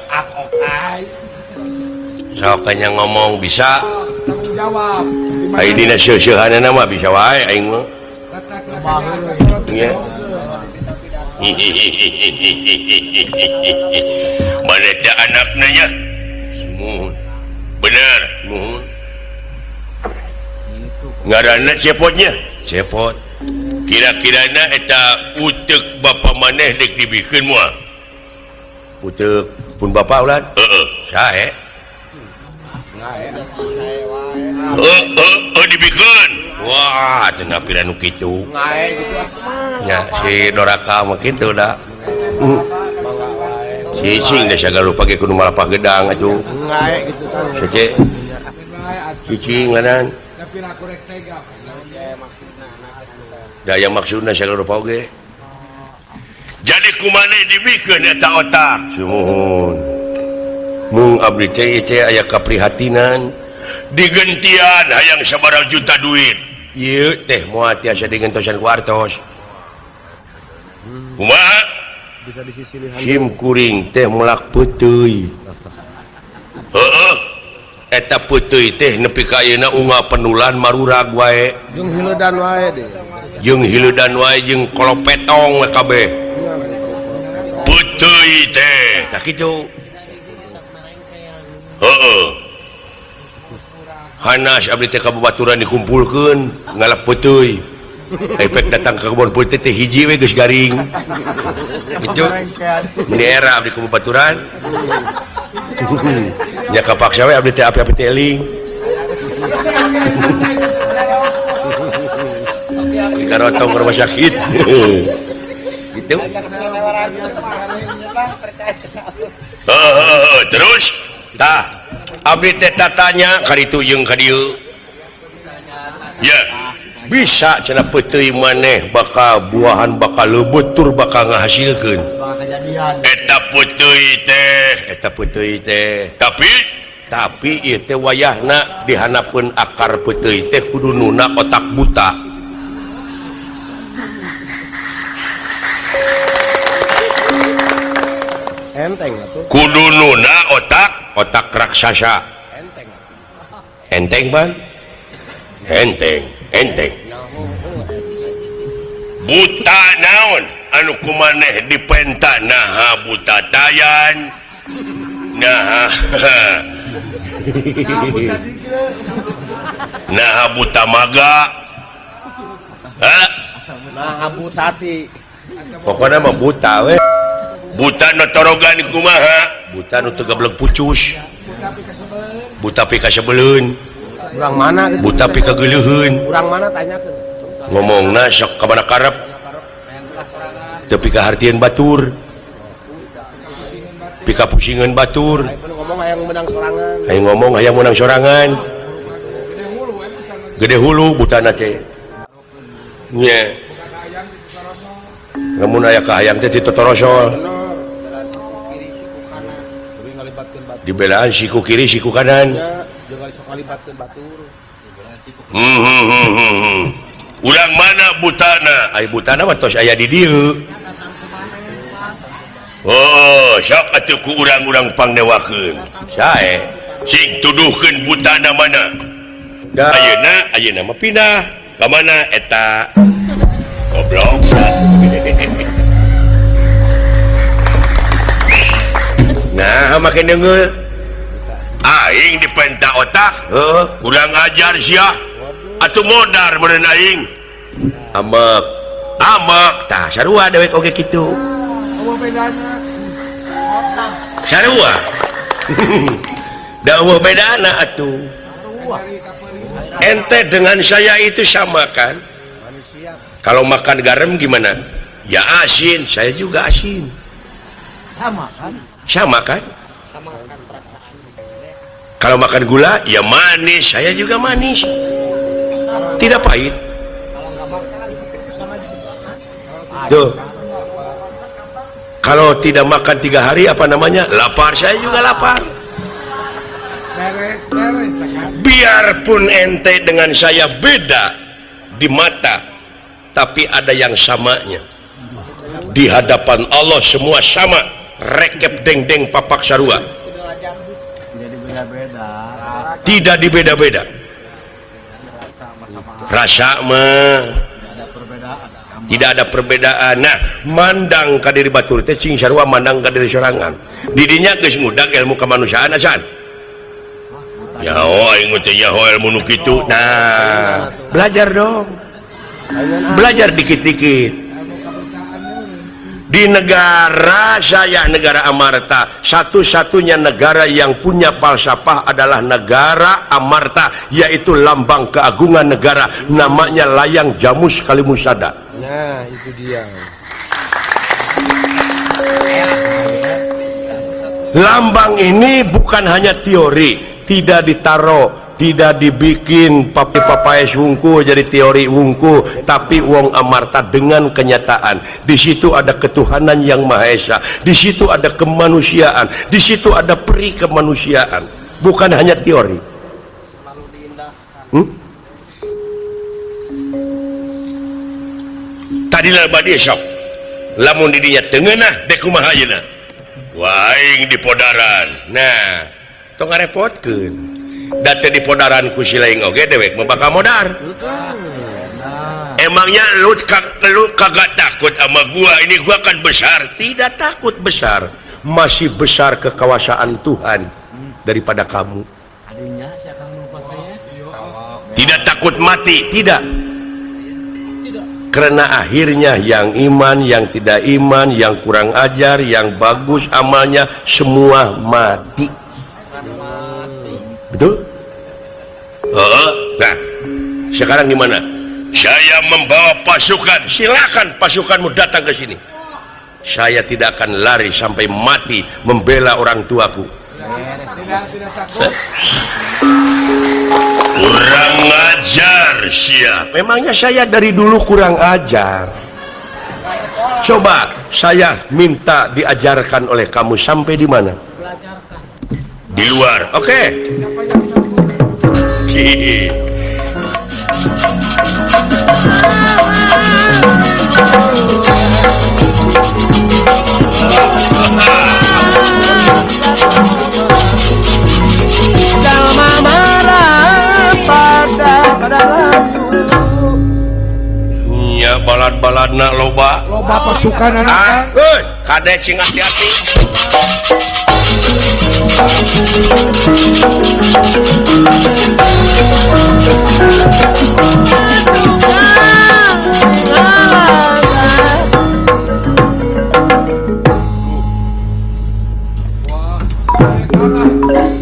A: Sok nya ngomong bisa.
B: Tanggung jawab.
A: Ai dina seuseuhanana mah bisa wae aing mah. Nya. Mana teh anakna nya? Sumuhun. Bener, muhun. Ngaranna cepotnya? Cepot. Kira-kirana eta uteuk bapa maneh dek dibikeun moal? Uteuk pun bapa ulan? Heeh, sae. Heeh, heeh, dibikeun. Wah, cenah pira nu kitu.
D: Ngae gitu ah.
A: Nya si doraka mah kitu da. Cicing da sagala rupa ge kudu malapah gedang atuh.
D: Ngae gitu kan.
A: Sece cicing lanan.
B: Tapi aku rek tega.
A: Da yang maksudna sagala rupa oge. Jadi kumane dibikeun eta otak? Sumuhun. Mung abdi teh teh aya kaprihatinan digentian hayang sabaraha juta duit. Ieu teh moal tiasa digentosan ku artos. Kumaha?
G: Bisa disisilihan.
A: Sim kuring teh melak peuteuy. Heeh. Eta peuteuy teh nepi ka ayeuna unggal penulan marurag wae.
D: Jeung hileudan wae deh.
A: Jeung hileudan wae jeung kolopetong we kabeh. Peuteuy teh tah kitu. Heeh. Hanas abdi teh ka babaturan dikumpulkeun ngalap peuteuy. Efek datang ke kebun peuteuy teh hiji we geus garing. Gitu. Meni era abdi ka babaturan. Nya kapaksa we abdi teh api-api teh eling. Digarotong ke rumah sakit. Gitu. Heeh, terus tah abdi teh tatanya karitu jeung ka dieu. Ya, bisa cenah peuteuy maneh bakal buahan, bakal leubeut tur bakal ngahasilkeun.
G: Bakal kejadian.
A: Eta peuteuy teh, eta peuteuy teh. Tapi ieu teh wayahna dihanapeun akar peuteuy teh kudu nuna otak buta.
D: Enteng atuh.
A: Kudununa otak otak raksasa.
D: Enteng.
A: Enteng ban? Enteng, enteng. Buta naon anu kumaneh dipenta naha buta tayan. Naha naha buta maga. Hah?
D: Naha butati.
A: Pokoknya mah buta we. Buta nu torogan kumaha? Buta nu teu gablek pucus. Buta pikasebeleun.
D: Urang mana gitu?
A: Buta pikageuleuheun.
D: Urang mana tanyakeun.
A: Ngomongna sok ka mana karep. Teu pikahartieun batur. Pikapusingeun batur.
D: Ngomong hayang menang sorangan.
A: Hayang ngomong hayang menang sorangan. Gede hulu butana teh. Nya. Lamun aya kahayang teh titotorosol. Dibelaan siku kiri siku kanan. Urang mana butana? Ai butana mah tos aya di dieu. Oh, sok atuh ku urang-urang pangdewakeun. Sae, sing tuduhkeun butana mana? Ayeuna, ayeuna mah pindah. Ka mana eta? Goblok. Nah, make deungeul. Aing dipenta otak, heuh, kurang ajar sia. Atuh modar meureun aing. Amek, amek tah sarua dewek oge kitu. Sarua. Da eueuh bedana atuh. Ente dengan saya itu sama kan? Kalau makan garam gimana? Ya asin, saya juga asin.
G: Sama kan?
A: Sama kan? Kalau makan gula, ya manis, saya juga manis. Tidak pahit. Tuh. Kalau tidak makan 3 hari apa namanya? Lapar, saya juga lapar. Biarpun ente dengan saya beda di mata, tapi ada yang samanya. Di hadapan Allah semua sama, rekep deng-deng papak sarua. Tidak dibeda-beda. Rasa mah tidak ada perbedaan. Nah, mandang ka diri batur teh sing sarua mandang ka diri sorangan. Didinya geus ngudag ilmu kemanusiaan asan. Nyaho aing teh nyaho ilmu nu kitu. Nah, belajar dong. Belajar dikit-dikit. Di negara saya, negara Amarta, satu-satunya negara yang punya falsafah adalah negara Amarta, yaitu lambang keagungan negara, namanya layang Jamus Kalimusada.
D: Nah, itu dia.
A: Lambang ini bukan hanya teori, tidak ditaruh, tidak dibikin papi-papaes wungku jadi teori wungku, tapi wong Amarta dengan kenyataan. Di situ ada ketuhanan yang Maha Esa, di situ ada kemanusiaan, di situ ada peri kemanusiaan, bukan hanya teori. Tadi lah badi sok, lamun didinya tengenah dek kumaha ayeuna. Wah, aing di podaran. Nah, tong ngarepotkeun. Date di podaran ku si lain oge dewek mah bakal modar. Emangnya lu kagak takut sama gua? Ini gua kan besar. Tidak takut besar, masih besar kekuasaan Tuhan daripada kamu. Tidak takut mati, tidak. Karena akhirnya yang iman, yang tidak iman, yang kurang ajar, yang bagus amalnya, semua mati. Betul? Nah, sekarang gimana? Saya membawa pasukan, silakan pasukanmu datang ke sini. Saya tidak akan lari sampai mati membela orang tuaku. Kurang ajar siap. Memangnya saya dari dulu kurang ajar. Coba saya minta diajarkan oleh kamu sampai di mana? Di luar. Oke. Okay. Balad-baladna loba.
B: Loba pasukan anak.
A: Ah, heuy, kade cing hati-hati.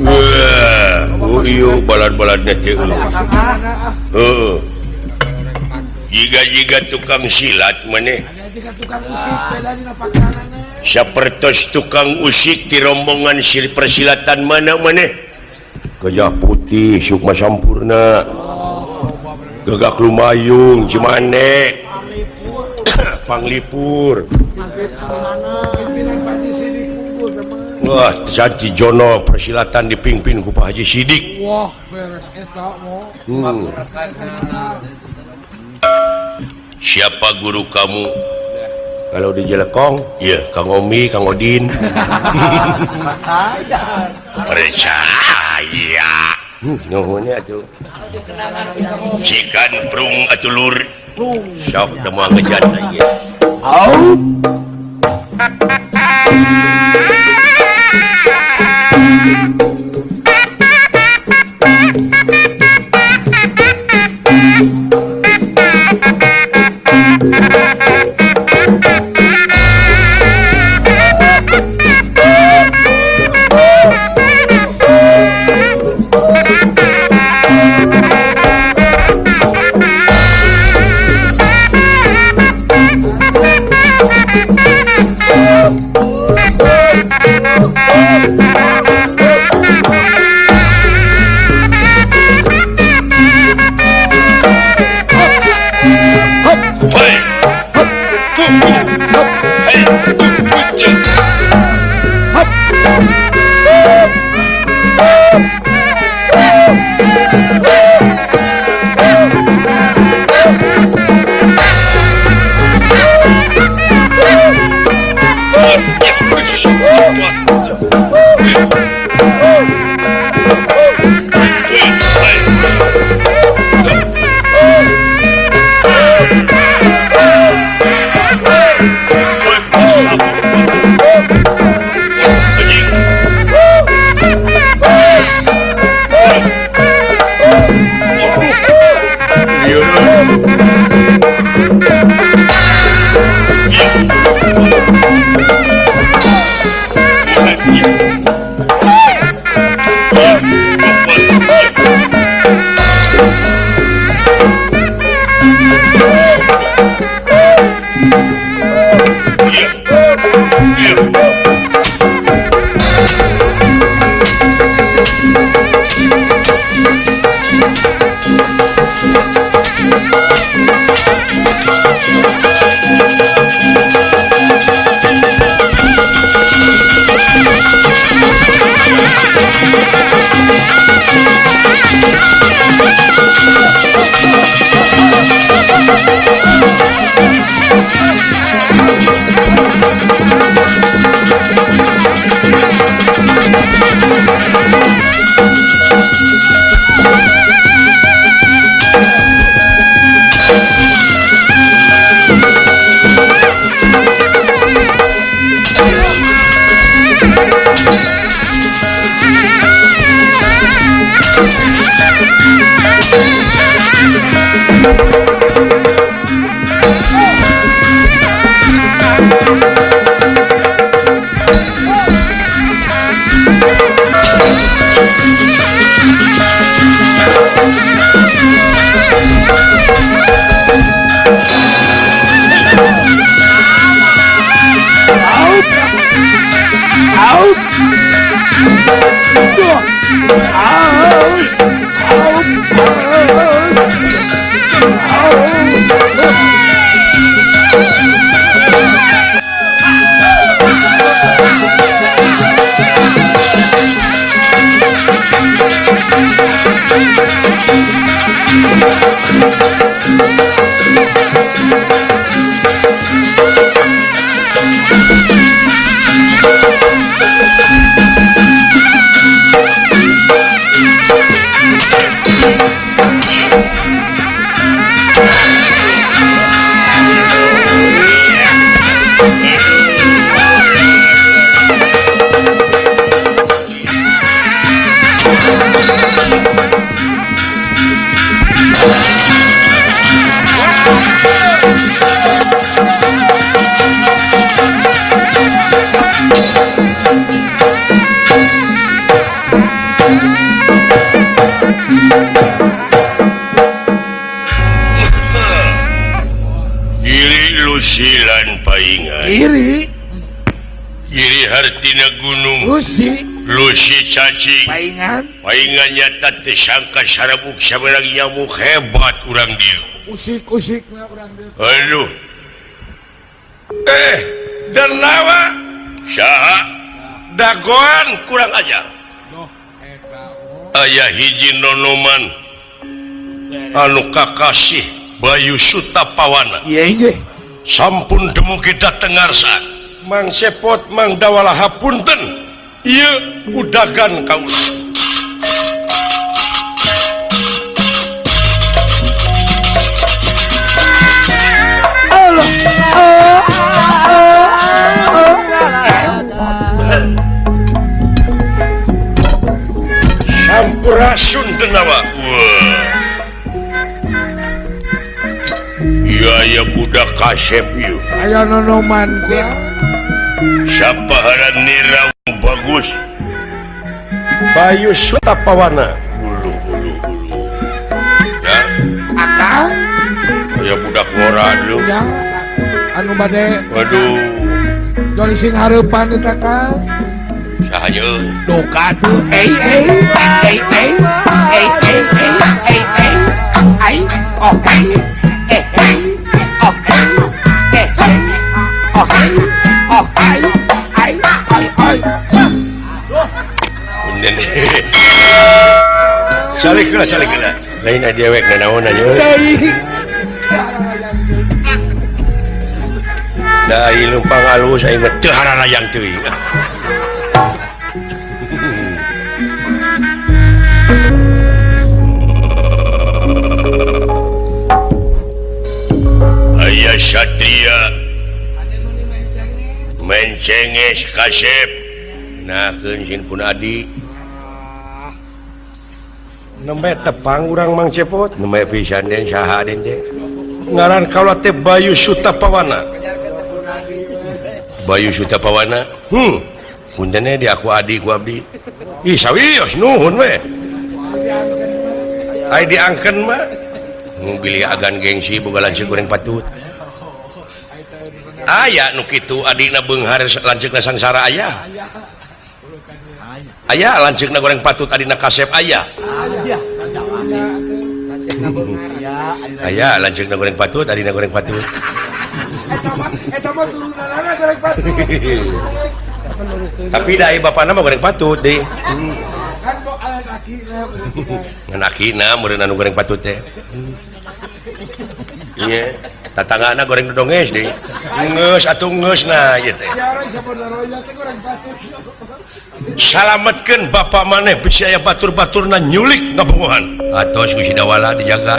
A: Wah, oh balad-baladnya teh. Heeh. Jiga-jiga tukang silat maneh. Sapertos tukang usik di rombongan sil persilatan mana maneh. Gajah putih Sukma Sampurna. Gagak Lumayung Cimande. Panglipur. Wah, Haji Jono persilatan dipimpin ku Pak Haji Sidik.
B: Wah, beres eta mo.
A: Siapa guru kamu? Kalau di Jelekong, ya Kang Omi, Kang Odin. Percaya. Nuhunnya atuh. Sikan prung atuh lur. Sok da moal ngejat ieu.
E: Au.
A: Giri Lusilan paingan.
B: Giri.
A: Giri hartina gunung.
B: Lusi.
A: Lusi cacing.
B: Paingan.
A: Paingan nyata teu sangka sarabuk saberang nyamuk hebat urang dieu.
B: Usik-usikna urang dieu.
A: Aduh. Darnawa saha dagoan kurang ajar. Aya hiji nonoman anu kakasih Bayu Sutapawana. Sampun dumugi dateng ngarsa Mang Sepot Mang Dawala hapunten ieu udagan kaula. Sampurasun Denawa. Iya ya budak kasep ieu.
B: Aya nonoman gua.
A: Siapa haran nira bagus? Bayu Sutapawana. Ulu ulu ulu. Ya.
B: Akang.
A: Aya budak ngora lu.
B: Ya. Anu bade.
A: Waduh.
B: Joli sing hareupan eta Kang.
A: Saha ye?
B: Duka tuh. Ei ei ei ei ei ei ei ei ei ai oh ei eh ei oh ei eh ei oh ei oh ai ai ai ai.
A: Punten. Salik heula salik heula. Lain dewek nanaonan euy. Da ieu leumpang alus aing mah teu hararayang teuing. Aya Satria mencenges kasep nakeun sin pun adi nembe tepang urang Mang Cepot nembe pisan den saha den teh ngaran kaula teh Bayu Sutapawana. Bayu Sutapawana punten di aku adi ku abdi ih sawios nuhun we ai diangkeun mah bilih agan gengsi boga lanceuk goreng patut aya nu kitu adina beunghar lanceukna sangsara aya aya lanceukna goreng patut adina kasep aya aya lanceukna goreng patut adina goreng patut
B: eta mah turunanana goreng patut
A: tapi da ieu bapana mah goreng patut deui
B: kan akina
A: ngan akina meureun anu goreng patut teh ieu tatanggana goreng dodonges deui geus atuh geus nah ieu teh salametkeun bapak maneh bisi aya batur-baturna nyulik ngabongohan atos ku si Dawala dijaga.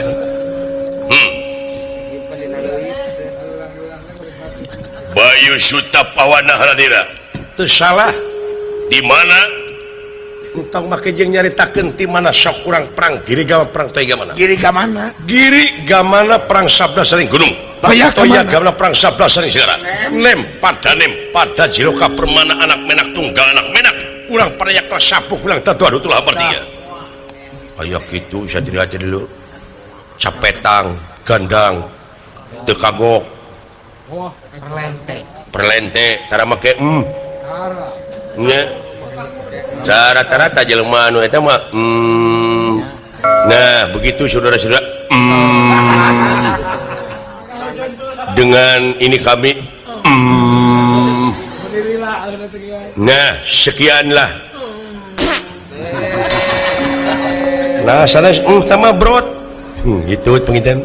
A: Bayu Sutapawana haladira teu salah di mana entong make jeung nyaritakeun ti mana sok urang perang Giri Gama perang Toya Gamana.
B: Giri Gamana.
A: Giri Gamana perang sabda saring gunung.
B: Toya
A: Gamana perang sabda saring segara. Nem pada nem pada jiroka permana anak menak tunggal anak menak. Urang parayakla sapuk ulang tatu adu tulah bertiga. Aya kitu satria teh dulu. Capetang, gandang, teu kagok.
B: Oh, perlente.
A: Perlente tara make Nya. Rata-rata jelema anu eta mah Nah, begitu saudara-saudara. Dengan ini kami Nah, sekianlah. Nah, sanes sama brot. Itu penginten.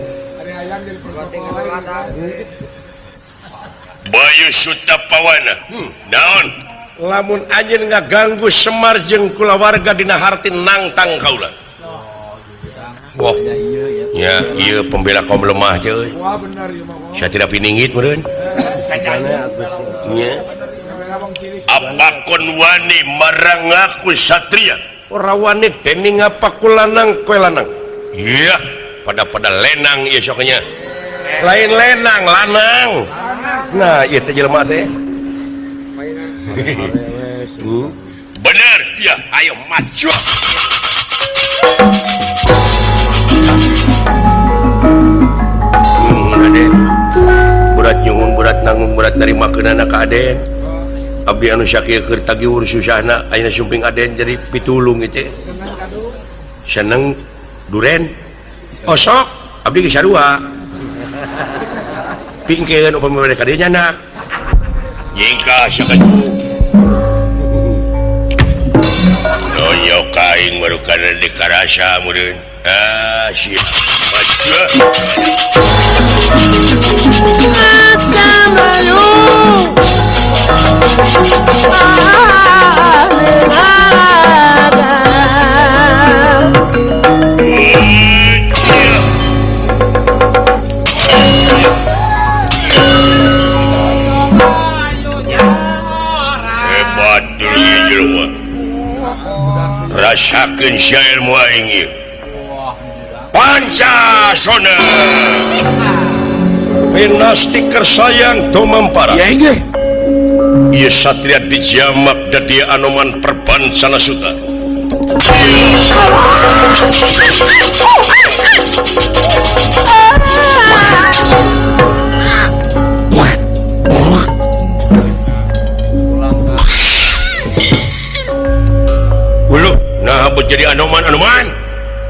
A: Bayu Sutapawana. Naon? Lamun anjeun ngaganggu Semar jeung kulawarga dina harti nangtang kaula. Wah. Ya, ieu pembela kaum lemah teh euy.
B: Wah, bener ieu mah.
A: Saya tidak piningit meureun.
B: Bisa jadi.
A: Nya. Apa kon wani marang aku satria? Ora wani dening apa ku lanang kowe lanang. Iya, pada-pada lenang ieu sok nya. Lain lenang, lanang. Nah, ieu teh jelema teh. Bener, ya, ayo maju. nanggung berat narima keunana ka Aden. Abdi anu sakieu keur tagiwur susahna ayeuna sumping Aden jadi pitulung ieu teh. Seneng duren. Osok abdi geus sarua. Pingkeun upami bade ka dieu nyanak. Nyingkah sakatu. Nonyok aing marukana di karasa meureun. Ah sia. Hebat dulu jelema. Rasakeun sia ilmu aing ieu. Pancasona. Pinasti kersayang tumampara.
B: Ya inggih.
A: Ieu satria dijamak dadi Anoman Perbancana Suta. Uluh, nah jadi Anoman Anoman.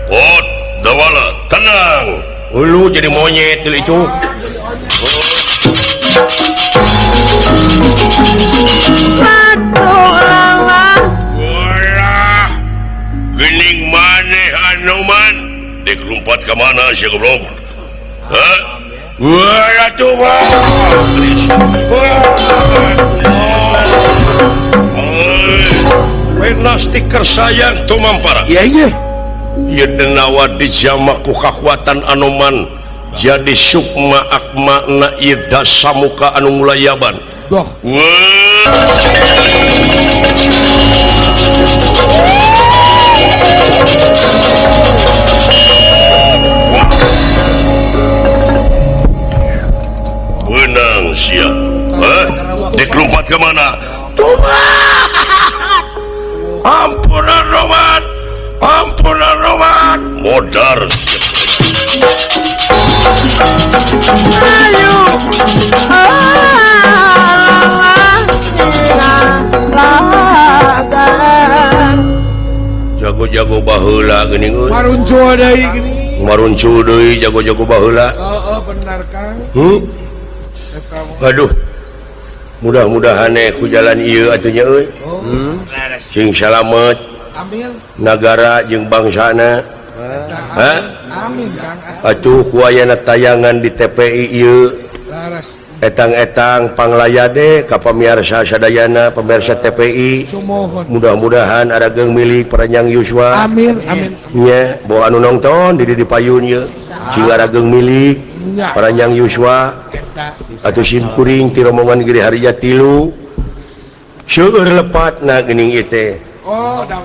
A: Pot dawala tenang. Ulu jadi monyet itu. Walah, gening maneh Anoman. Dek lompat ke mana sih goblok? Hah? Walah tuh mah. Penasti kersayang tumampara.
B: Iya iya.
A: Ieu denawa dijamak ku kakuatan Anoman jadi sukma akma na ieu dasamuka anu mulayaban.
B: Doh.
A: Benang sia. Hah? Dek lompat ke mana? Tuhan! Ampunan Roman! Ampunan Roman! Modar.
H: Ayo.
A: Jago-jago baheula geuning euy.
B: Maruncul deui geuning.
A: Maruncul deui jago-jago baheula.
B: Heeh, benar Kang.
A: Aduh. Mudah-mudahan ku jalan ieu atuh nya euy. Sing salamet.
B: Amin.
A: Nagara jeung bangsana. Hah?
B: Amin Kang.
A: Atuh ku ayana tayangan di TPI ieu. Etang-etang panglayade ka pamirsa sadayana pemirsa TPI. Mudah-mudahan arageung milik Paranjang Yuswa.
B: Amin amin.
A: Nya bawa anu nonton di di payun ieu. Sing arageung milik Paranjang Yuswa. Atuh simkuring ti rombongan Giri Harja 3. Seueur lepatna geuning ieu teh.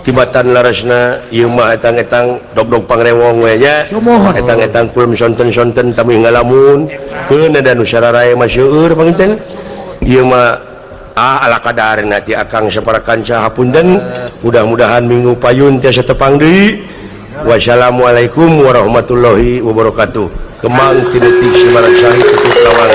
A: Tibatan larasna ieu mah etang-etang dog-dog pangrewong we nya. Etang-etang kulum sonten-sonten tami ngalamun. Keun da nu sararae mah seueur panginten. Ieu mah ala kadarna ti akang sapara kanca hapunten. Mudah-mudahan minggu payun tiasa tepang deui. Wassalamualaikum warahmatullahi wabarakatuh. Kemang ti detik Semarang Sari tutup lawang.